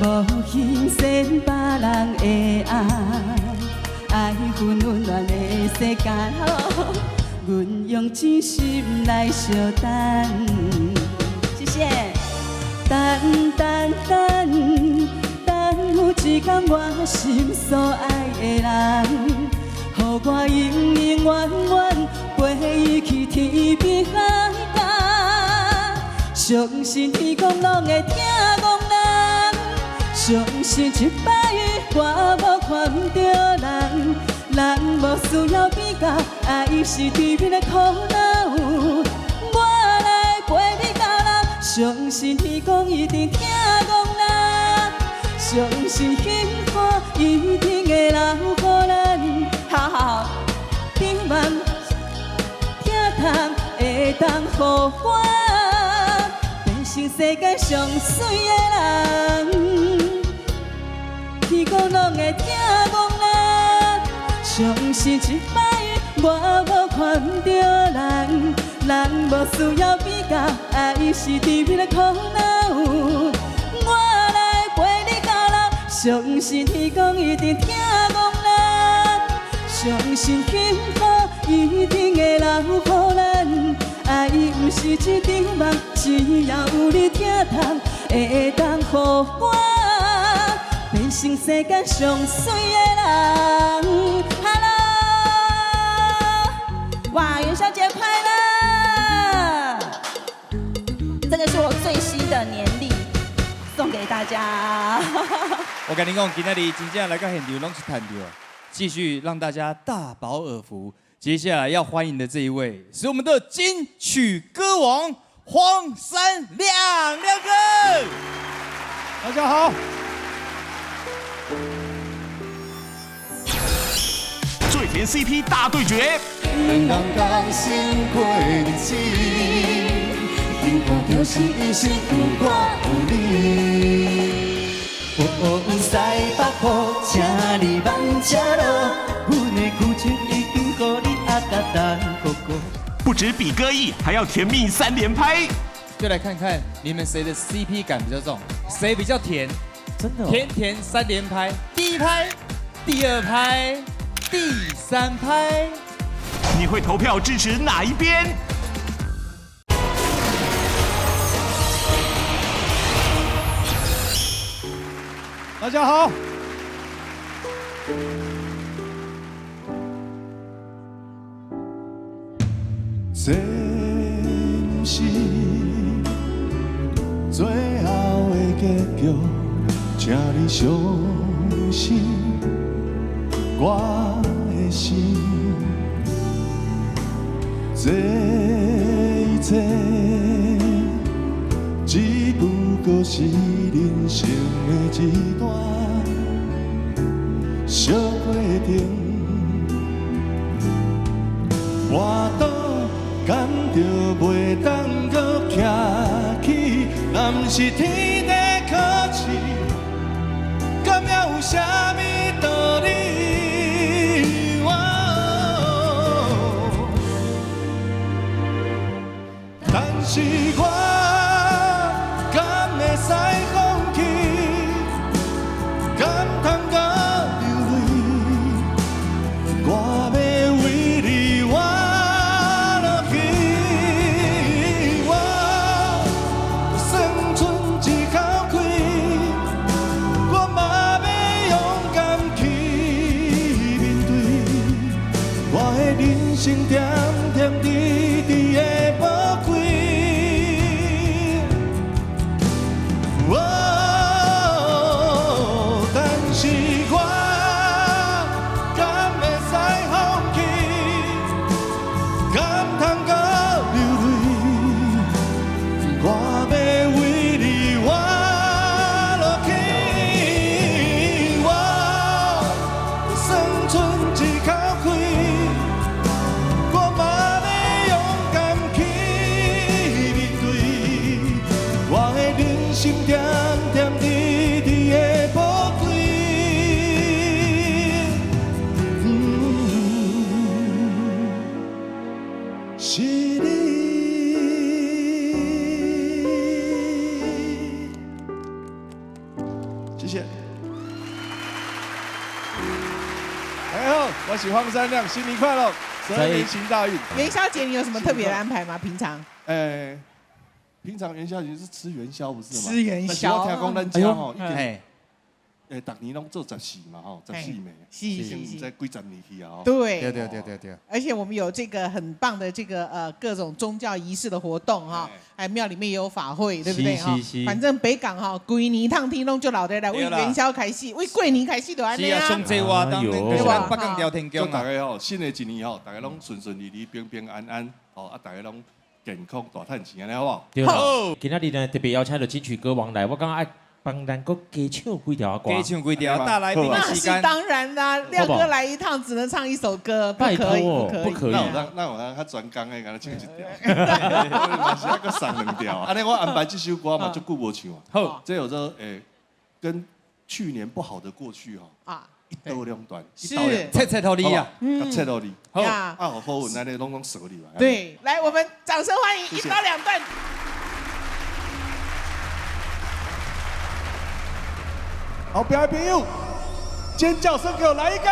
无欣赏别人的爱，爱分温暖的世间。Hello。阮用真心来相等，谢谢。等等等，等有一天我心所爱的人，予我永永远远陪伊去天边海角。相信天公拢会疼憨人，相信这摆我无看毋著人。人无需要比较，爱是甜蜜的苦恼。我来陪你到老，相信天公一定疼憨人，相信幸福一定会留予咱。好好，甜蜜疼痛会当予我变成世界上媠的人。天公拢会疼憨人。相信这摆我无看毋著人，人无需要比较，爱是甜蜜的苦恼。我来陪你到老，相信天公一定疼憨人，相信幸福一定会留予咱。爱毋是一场梦，只要有你疼痛，会当予我变成生世間上媠的人。Hello，哇，元宵節快樂！這個是我最新的年曆，送給大家。我跟你講，今仔日真正來到現場攏是趁著，繼續讓大家大飽耳福。接下來要歡迎的這一位是我們的金曲歌王黃山亮亮哥。大家好。最甜 CP 大對決。兩人同心過日子，幸福就是一生有我有你。西北雨，請你慢车路，阮的旧情已經予你壓甲等哥哥。不止比歌藝，還要甜蜜三連拍。就來看看你們誰的 CP 感比較重，誰比較甜。真的，甜甜三連拍，第一拍，第二拍，第三拍。你會投票支持哪一邊？大家好。這不是最後的結局，請你相信我的心。這一切只不過是人生的一段小過程，我都感到袂当阁徛起，若毋是天地可试，敢还有啥物道理？但是我敢会使放弃，敢通阁流泪，我欲为你活落去。我算剩一口气，我嘛欲勇敢去面对，我的人生点点滴滴的宝贵。但是我敢会使放弃，敢通阁流泪，我欲为你活落去。我算剩一口气，我嘛欲勇敢去面对，我的人生点点滴滴的宝贵。是你。谢謝。大家好，我是黃山亮，新年快樂，蛇年行大運。元宵節你有什麼特別的安排嗎？平常？平常元宵節是吃元宵，不是嗎？吃元宵。但是我聽講咱家吼，已經，逐年攏做14嘛吼，14暝，已經毋知幾十年去啊。對對對對對對。而且我們有這個很棒的這個各種宗教儀式的活動哈，哎廟裡面也有法會，對不對哈？反正北港哈，規年通天攏就老的來，為元宵開始，為過年開始就按呢啊。是啊，上濟活動，就是咱北港朝天宮。祝大家吼，新的一年吼，大家攏順順利利、平平安安，吼啊，大家攏健康大趁錢，按呢好無？對啦。今仔日呢特別邀請到金曲歌王來，我感覺愛幫咱閣加唱幾條歌。加唱幾條，大來賓的時間。那是當然啦，亮哥來一趟只能唱一首歌，不可以，不可以。那有咱較專工的，共咱唱一條。嘛是猶閣送兩條。按呢我安排這首歌嘛，足久無唱啊。好，這有做跟去年不好的過去吼。啊。一刀兩斷，是，切切予你啊，切予你。好，啊，好運，按呢攏攏鎖入來。對，來，我們掌聲歡迎一刀兩斷。好，表演朋友，尖叫聲給我來一個！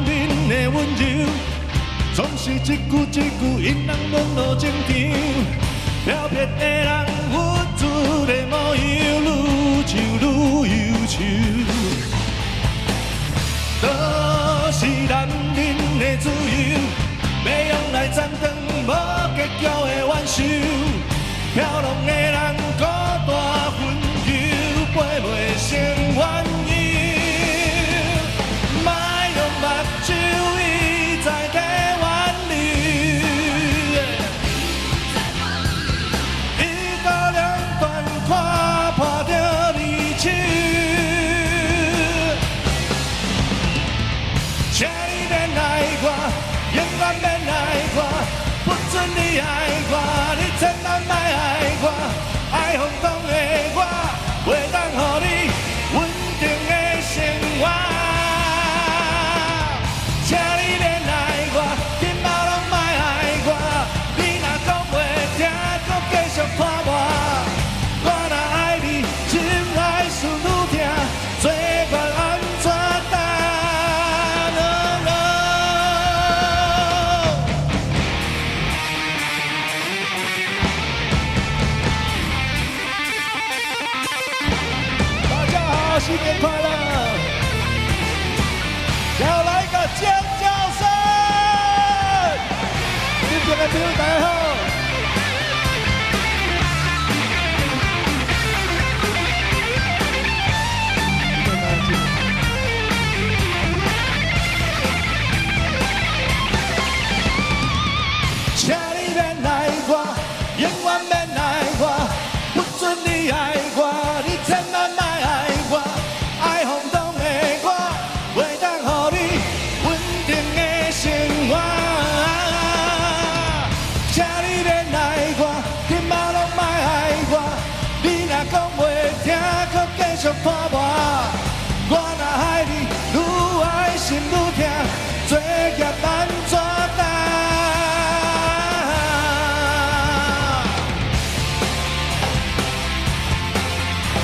人的温柔，总是一句一句引人沦落情场。飘撇的人，郁卒的模样，愈唱愈忧愁。都是男人的自由，欲用来斩断无结局的冤仇。飘浪的人孤单云游，飞袂成鸳鸯。莫用目睭一再地挽留，一刀两断，看破著离手。请你免爱我，永远免爱我，不准你爱我，你千萬莫愛我，愛放蕩的我，袂當予你穩定的生活。請你免愛我，今後攏莫愛我，你若講袂聽，閣繼續拖磨。我若愛你，情愛順愈疼，歲月按怎擔？Oh, oh。大家好，新年快樂！要來個尖叫聲！這邊的朋友大家好。請你免愛我，永遠免愛我，不准你愛我，你千萬莫愛我，愛放蕩的我，袂當予你穩定的生活。請你免愛我，今後攏莫愛我，你若講袂聽，閣繼續拖磨。我若愛你，愈愛心愈疼，罪孽按怎擔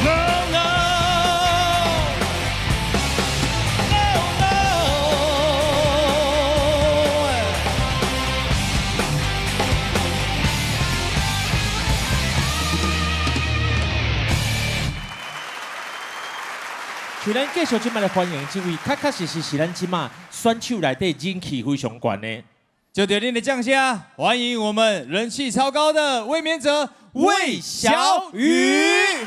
？No no no no。像咱繼續這擺來歡迎這位，確確實實是咱這馬選手內底人氣非常懸的。就著恁的掌聲，歡迎我們人氣超高的衛冕者魏小雨。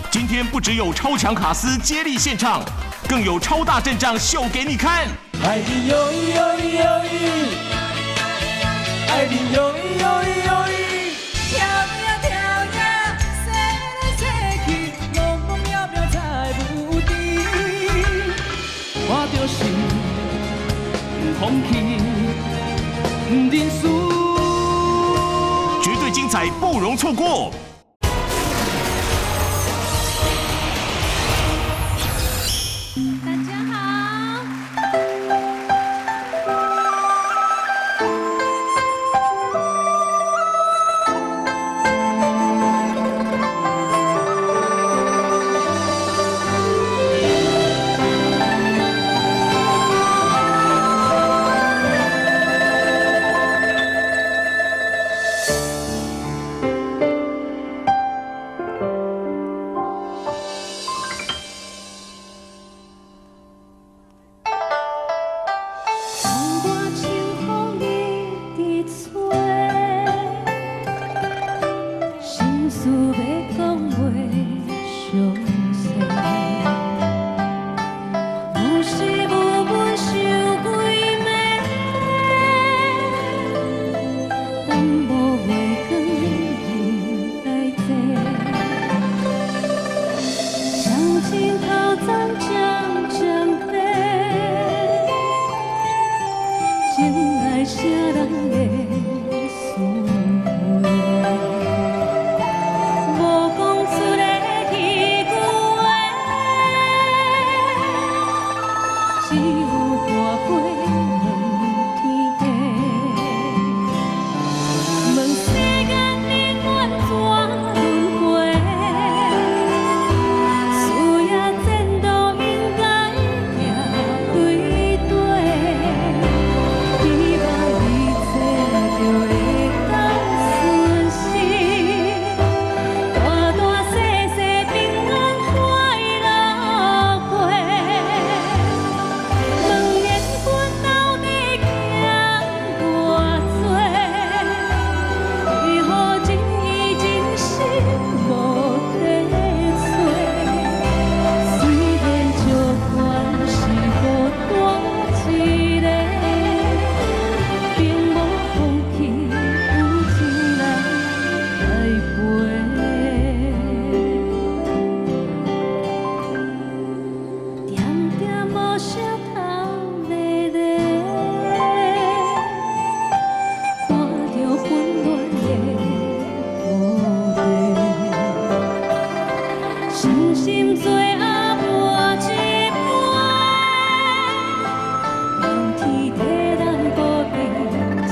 今天不只有超強卡司接力獻唱，更有超大陣仗秀給你看。愛你喲咿喲咿喲咿，愛你喲咿喲咿喲咿。跳呀跳呀，踅來踅去，攏懵杳杳猜無知。我就是不放棄，不認輸。絕對精彩，不容錯過。大家好。伤心最后换一杯，望天替咱保庇一个家。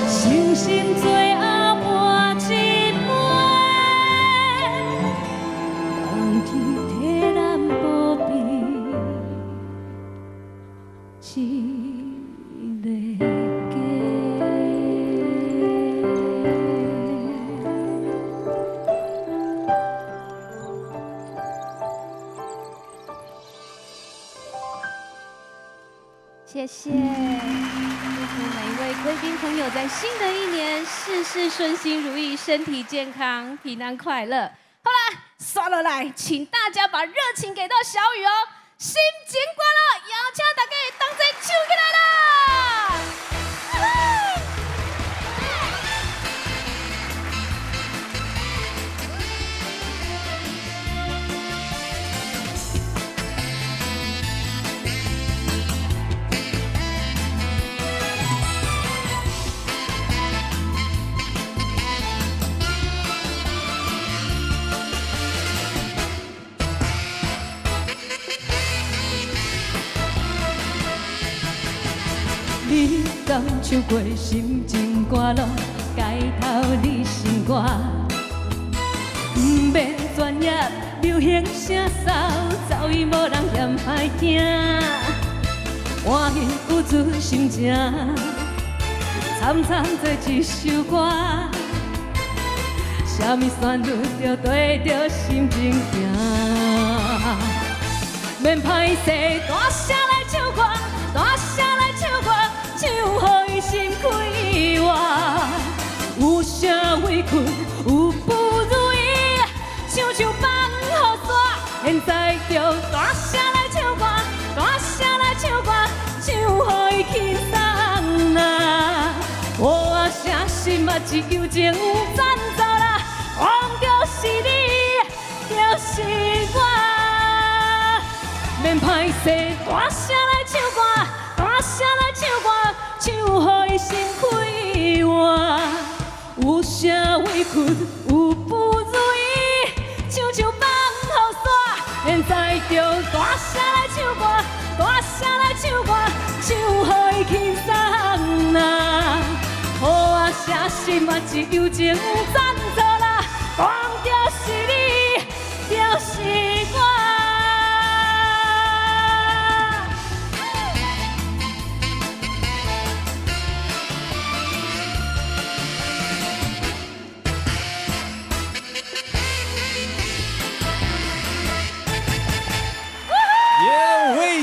伤心最后换一杯，望天替咱保庇一个家。谢谢，祝福每一位贵宾朋友在新的一年事事顺心如意，身体健康，平安快乐。好啦，刷了来，请大家把热情给到小雨哦，心情歌了，邀请大家同齐唱起来啦！你敢唱过心情歌路，街头你心肝，不免专业流行声骚，早已无人嫌歹听。换伊有自心情，惨惨做一首歌，啥物旋律就对著心情行。免歹势，大声来唱歌，大声来唱歌，唱予伊心快活。有啥委屈，有不如意，唱唱放予煞。现在就大声来唱歌，大声来唱歌，唱予伊轻松啊！我写心啊，只有情赞助啦，讲就是你，就是我。免歹势，大声来唱歌，大声来唱歌，唱予伊心快活。有啥委屈，有不如意，唱唱放予煞。现在就大声来唱歌，大声来唱歌，唱予伊轻松啊！好啊，写心啊，只有情赞助啦，讲就是你，就是我。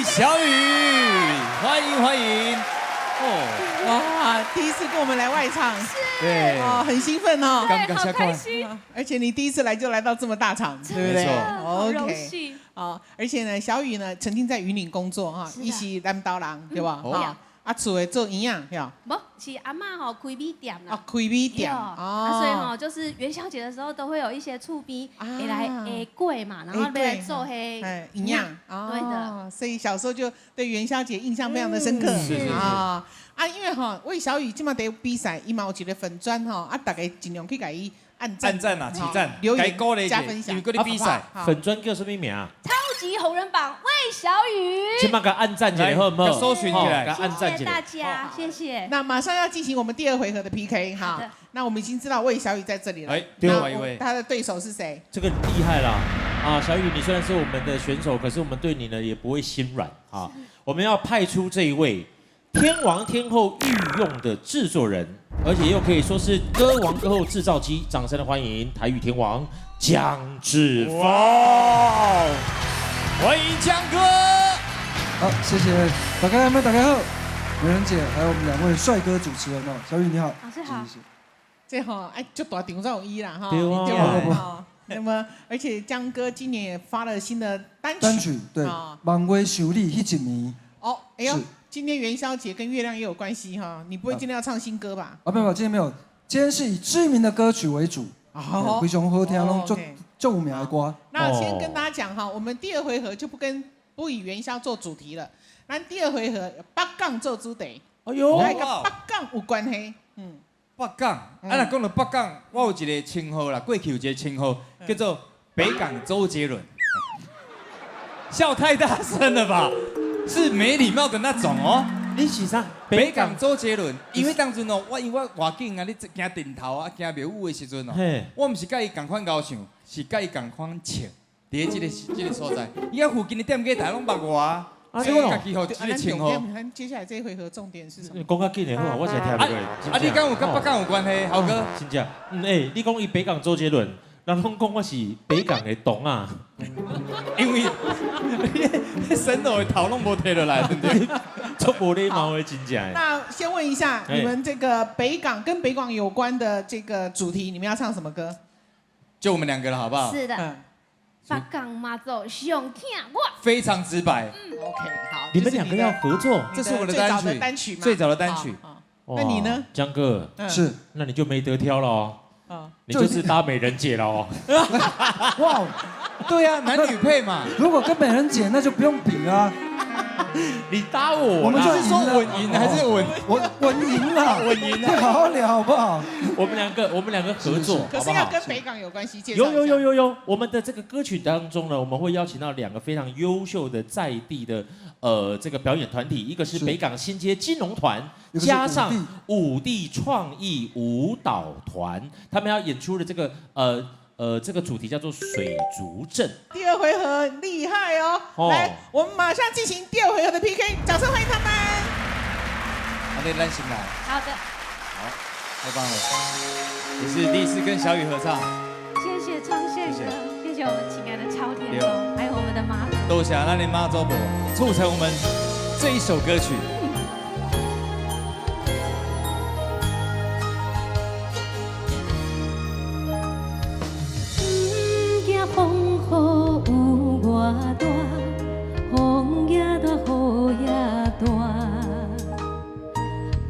小雨，欢迎欢迎！哦，哇，第一次跟我们来外场，对，哦，很兴奋哦，对，好开心。而且你第一次来就来到这么大场，对不对？好荣幸。哦，而且呢，小雨呢曾经在云林工作哈，伊是南投人，对吧？哈，啊，厝的做营养，对吧？无，是阿嬷吼开米店啦。哦，开米店。哦。啊，所以吼，就是元宵节的时候都会有一些厝边会来会过嘛，然后来做彼营养。对的。所以小时候就对元宵节印象非常的深刻。是是是。啊，因为吼，魏小雨这马伫比赛，伊嘛有一个粉专吼，啊，大家尽量去共伊按赞。按赞啊，起赞，留言加分享。因为佮你比赛，粉专叫什么名？超级红人榜魏小雨。先把个按赞起来，好不好？搜寻起来，按赞起来。谢谢大家，谢谢。那马上要进行我们第二回合的 PK 哈。那我们已经知道魏小雨在这里了。哎，对，一位，他的对手是谁？这个厉害啦！啊，小雨，你虽然是我们的选手，可是我们对你呢也不会心软啊。我们要派出这一位天王天后御用的制作人，而且又可以说是歌王歌后制造机，掌声的欢迎台语天王江志峰，欢迎江哥。好，谢谢大家，大家好，美人姐，还有我们两位帅哥主持人哦，小雨你好，老师好。这吼哎，足大场才有伊啦哈，对啊。那么，而且江哥今年也发了新的单曲，单曲对，望月想你彼一暝。哦，哎呦，今天元宵节跟月亮也有关系哈，你不会今天要唱新歌吧？啊，没有，今天没有，今天是以知名的歌曲为主，非常好听，拢足足有名的歌。那先跟大家讲哈，我们第二回合就不以元宵做主题了，咱第二回合北港做主题，哎呦，来跟北港有关系，嗯。北港，啊，若講到北港，我有一个稱號啦，過去有一个稱號叫做北港周杰倫。笑太大聲了吧？是沒禮貌的那種哦。你是啥？北港周杰倫，因為當陣哦，我因為我外景啊，你行頂頭啊，行廟宇的時陣哦，我毋是佮伊仝款𠢕唱，是佮伊仝款唱。佇咧這个所在，伊遐附近的店家大家攏捌我啊，所以我家己予這个稱號。接下來這一回合重點是什麼？講較緊的好，我才聽袂過。啊，你敢有佮北港有關係，豪哥？真正，你講伊北港周杰倫，人攏講我是北港的董啊，因為神偶的頭攏無提落來，對不對？足無禮貌的，真正。那先問一下，你們這個北港跟北港有關的這個主題，你們要唱什麼歌？就我們兩個了，好不好？是的。北港媽祖上疼我，非常直白。 OK，好，你們兩個要合作，這是我的單曲，最早的單曲。那你呢？江哥，是，那你就沒得挑了哦。你就是搭美人姐了哦。哇，對啊，男女配嘛。如果跟美人姐，那就不用比了。你搭我，我們就是說穩贏還是穩？我穩贏了，穩贏了。好好聊好不好？我們兩個合作，可是要跟北港有關係。有，我們的這個歌曲當中呢，我們會邀請到兩個非常優秀的在地的這個表演團體，一個是北港新街金融團，加上五地創意舞蹈團，他們要演出的這個這個主題叫做水族鎮。第二回合厲害哦！來，我們馬上進行第二回合的 PK，掌聲歡迎他們。好的，咱先來。好的。好，太棒了！也是第一次跟小雨合唱。謝謝昌憲哥，謝謝我們親愛的朝天宮，還有我們的媽祖。多謝咱的媽祖婆促成我們這一首歌曲。風也大，雨也大，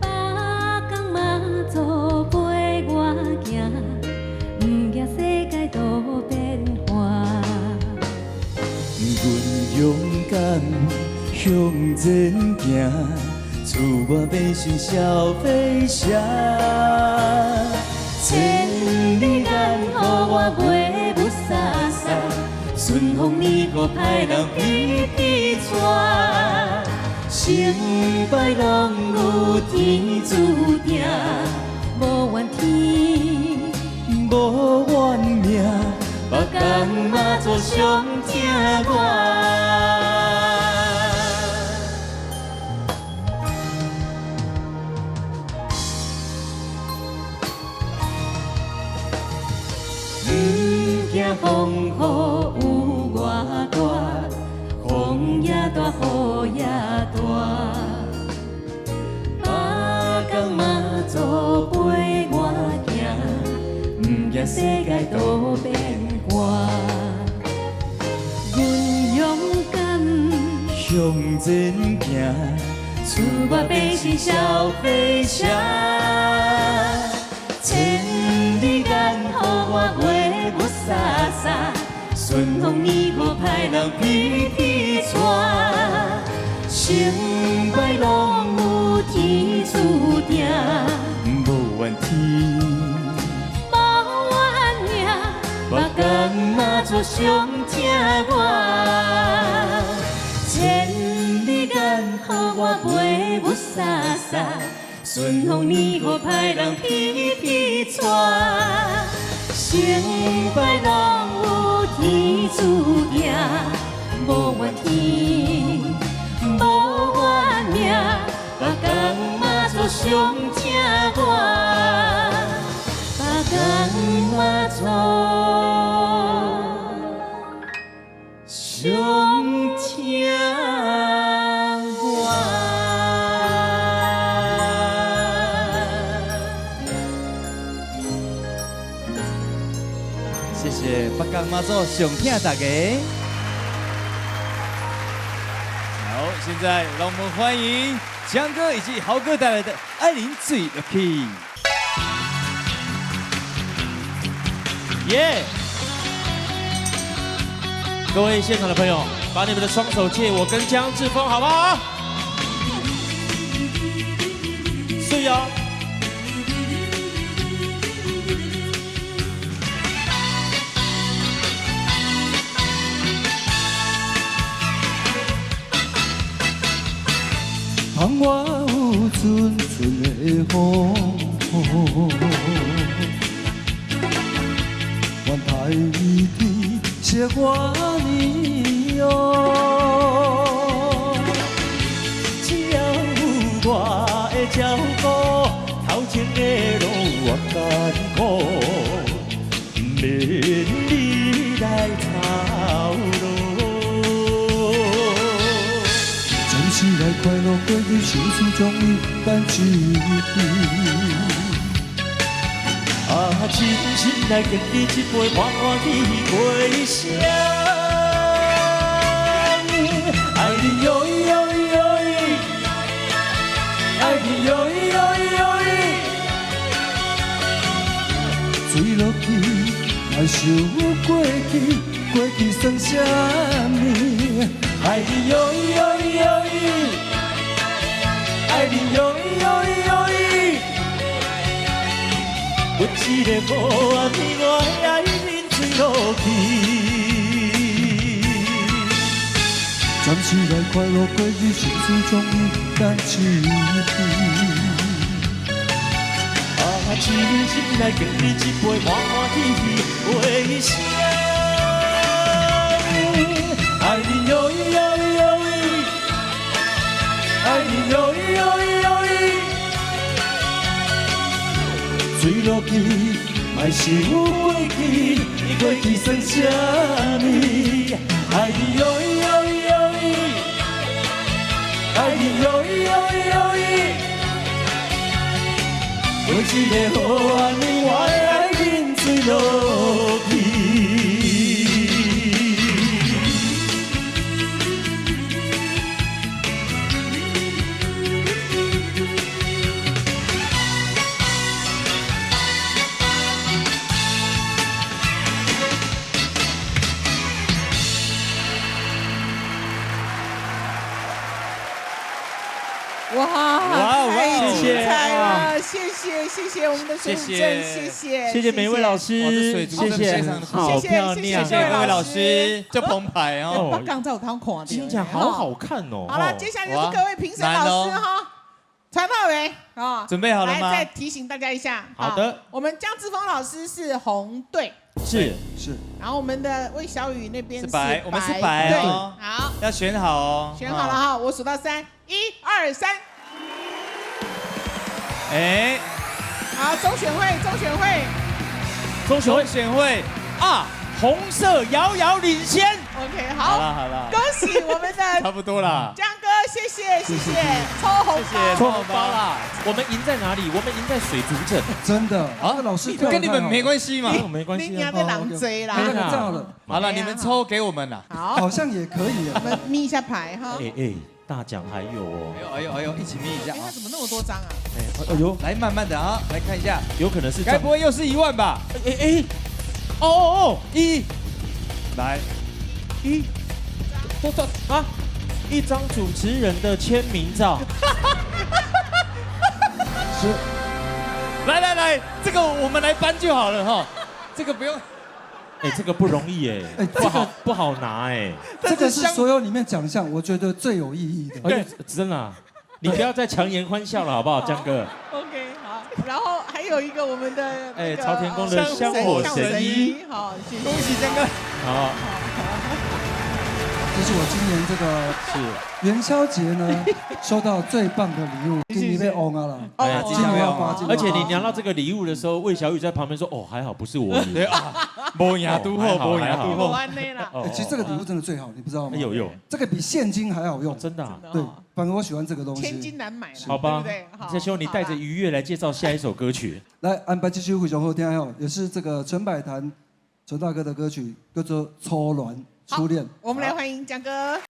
北港媽祖陪我行，毋惊世界多變化。阮勇敢向前行，自我變成小飛俠。千里眼予我袂霧沙沙。順風暝雨歹人皮皮帶，成敗攏有天注定，無怨天，無怨命，北港媽祖上疼我。毋惊風雨有偌大，風也大，雨也大，北港媽祖陪我行，毋惊世界多變化。阮勇敢向前行，自我變成小飛俠，千里眼予我袂霧沙沙，順風暝雨歹人皮皮帶，成敗攏有天注定，無怨天，無怨命，北港媽祖上疼我，千里眼予我袂霧沙沙，順風暝雨歹人皮皮帶，成敗攏有天注定，無怨天，無怨命，北港媽祖上疼我，北港媽祖上疼我。謝謝北港媽祖上疼大家。好，現在讓我們歡迎江哥以及豪哥帶來的《愛玲最 lucky》。耶！各位現場的朋友，把你們的雙手借我跟江志峰，好不好？是哦。我有阵阵的风。原来天色我呢哦，只要有我的照顾，头前的路偌艰苦，毋免你来操劳。暂时来快乐过日，心事终于等一暝。啊，深深来敬你一杯，欢欢喜喜过生。爱你哟哟哟，爱你哟哟哟，水落去，莫想过去，过去算啥物？爱你哟哟哟，爱你哟哟哟，有一个好暗暝，我的爱人坠落去。暂时来快乐过日，心事终于等一暝。啊，深深来敬你一杯，欢欢喜喜过生。爱你哟哟哟，爱你哟哟哟，水落去，莫想过去，过去算啥物？爱你哟哟哟，爱你哟哟哟，有一个好暗暝，我的爱人坠落去。哇，哇太谢谢精彩了！谢谢谢谢我们的水族镇，谢谢谢谢每一位老师，哇这水族谢谢真的非常的，好漂亮，谢谢各位老师，这澎湃哦。北港才有通看到。真的好好看哦。好了，接下来就是各位评审老师哈，传到没啊？准备好了吗来，再提醒大家一下。好的，我们江志峰老师是红队，是是，然后我们的魏小雨那边是白，我们是白对，哦。好，要选好哦。选好了哈，我数到三，一二三，哎，好，中选会，中选会中选会选会啊，红色遥遥领先。，OK，好好，了好了，恭喜我们的差不多啦。江哥，谢谢谢谢，抽红包，抽红包啦！我们赢在哪里？我们赢在水族镇。真的啊，老师跟你们没关系嘛，跟我没关系你娘的狼追啦！那个这样好了，好了，你们抽给我们啦。好，好像也可以我们眯一下牌哈。哎哎，大奖还有哦。哎呦哎呦哎呦，一起眯一下哎，啊他！怎么那么多张啊？哎哎呦，来慢慢的啊，来看一下，有可能是该不会又是1万吧？哎哎，哦哦哦，一，来，一，多少啊？一张主持人的签名照。是，来来来，这个我们来搬就好了哈，这个不用。哎，这个不容易哎，哎，不好不好拿哎。这个是所有里面奖项，我觉得最有意义的。对，真的，你不要再强颜欢笑了，好不好，江哥？OK，好。然后还有一个我们的哎朝天宫的香火神医，好，谢谢，恭喜江哥。好。这是我今年这个是元宵节呢，收到最棒的礼物，今年被翁啊了，哎，今年要发，而且你拿到这个礼物的时候，魏小雨在旁边说：“哦，还好不是我。”对啊，无赢拄好，无赢拄好。其实这个礼物真的最好，你不知道吗？有有，这个比现金还好用，真的。对，反正我喜欢这个东西。千金难买了，好吧？对对？希望你带着愉悦来介绍下一首歌曲。来安排这首非常好听哦，也是这个陈百潭陈大哥的歌曲，叫做《初恋》。初恋，我们来欢迎江哥。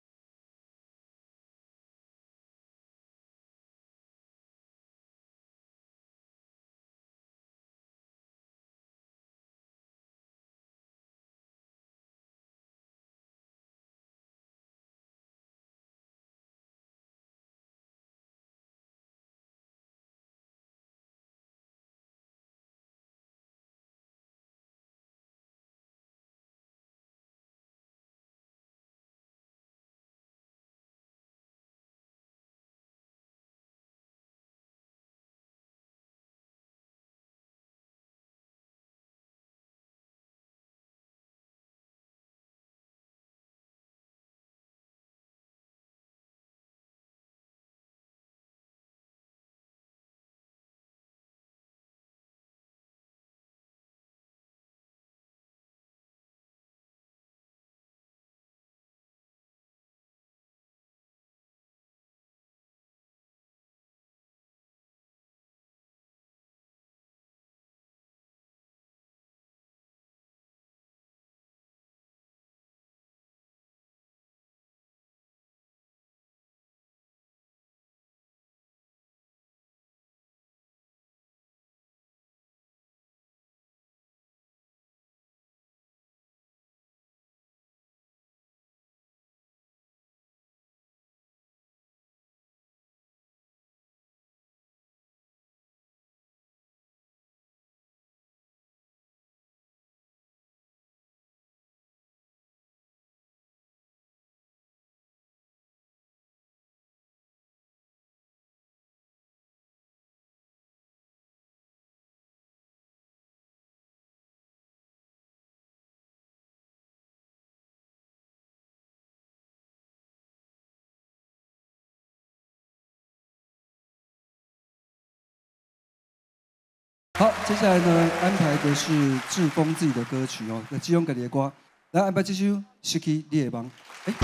好，接下來呢，安排的是志峰自己的歌曲哦，那志峰家己的歌，來安排這首《失去你的夢》。哎，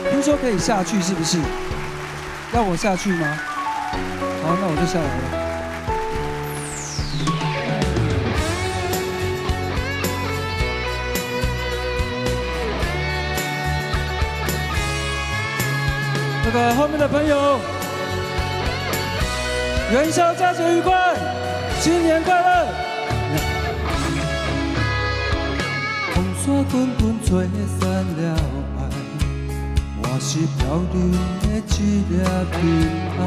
聽說可以下去，是不是？要我下去嗎？好，那我就下來了。那個後面的朋友，元宵佳節愉快，新年快樂！風沙滾滾吹散了愛，我是漂流的一粒塵埃，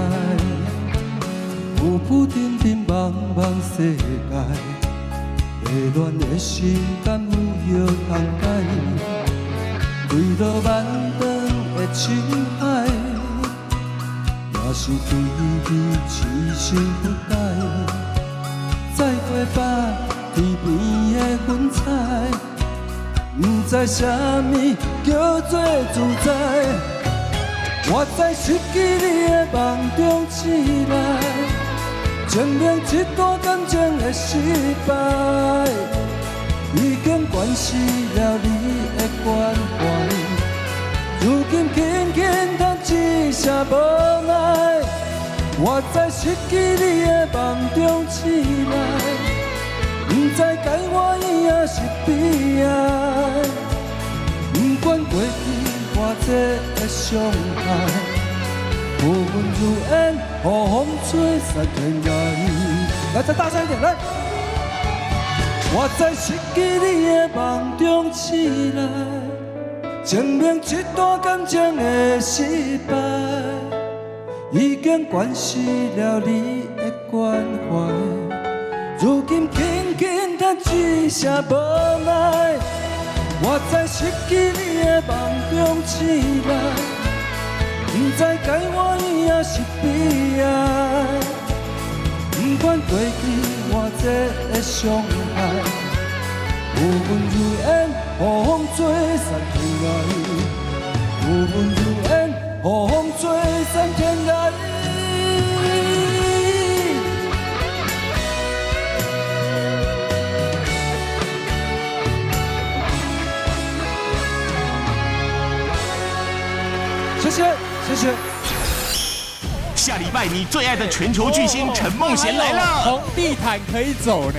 浮浮沉沉茫茫世界，迷亂的心敢有藥通解？坠落萬丈的深海。也是對你痴心不改，再過百天邊的雲彩，不知啥物叫做自在。我在失去你的夢中醒來，證明這段感情的失敗，已經慣失了你的關懷。如今輕輕嘆一聲無奈，我在失去你的夢中醒來，不知該歡喜抑是悲哀。不管過去偌濟的傷害，浮雲如煙，予風吹散天涯。來，再大聲一點，來！我在失去你的夢中醒來。證明這段感情的失敗，已經慣失了你的關懷。如今輕輕嘆一聲無奈，我在失去你的夢中醒來，不知該歡喜抑是悲哀。不管過去偌濟的傷害。浮雲如煙，予風吹散天涯。浮雲如煙，予風吹散天涯。謝謝，謝謝。下禮拜你最愛的全球巨星陳夢賢來了，紅地毯可以走呢。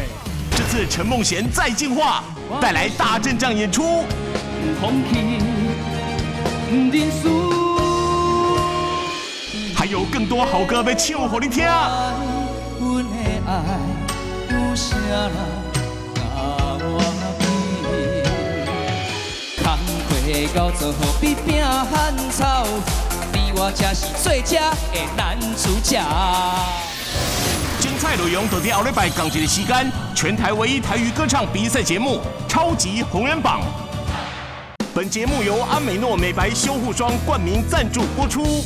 這次陳夢賢再進化，帶來大陣仗演出。還有更多好歌欲唱予你聽。精彩內容就佇後禮拜仝一个時間，全台唯一台語歌唱比賽節目《超級紅人榜》。本節目由安美諾美白修護霜冠名贊助播出。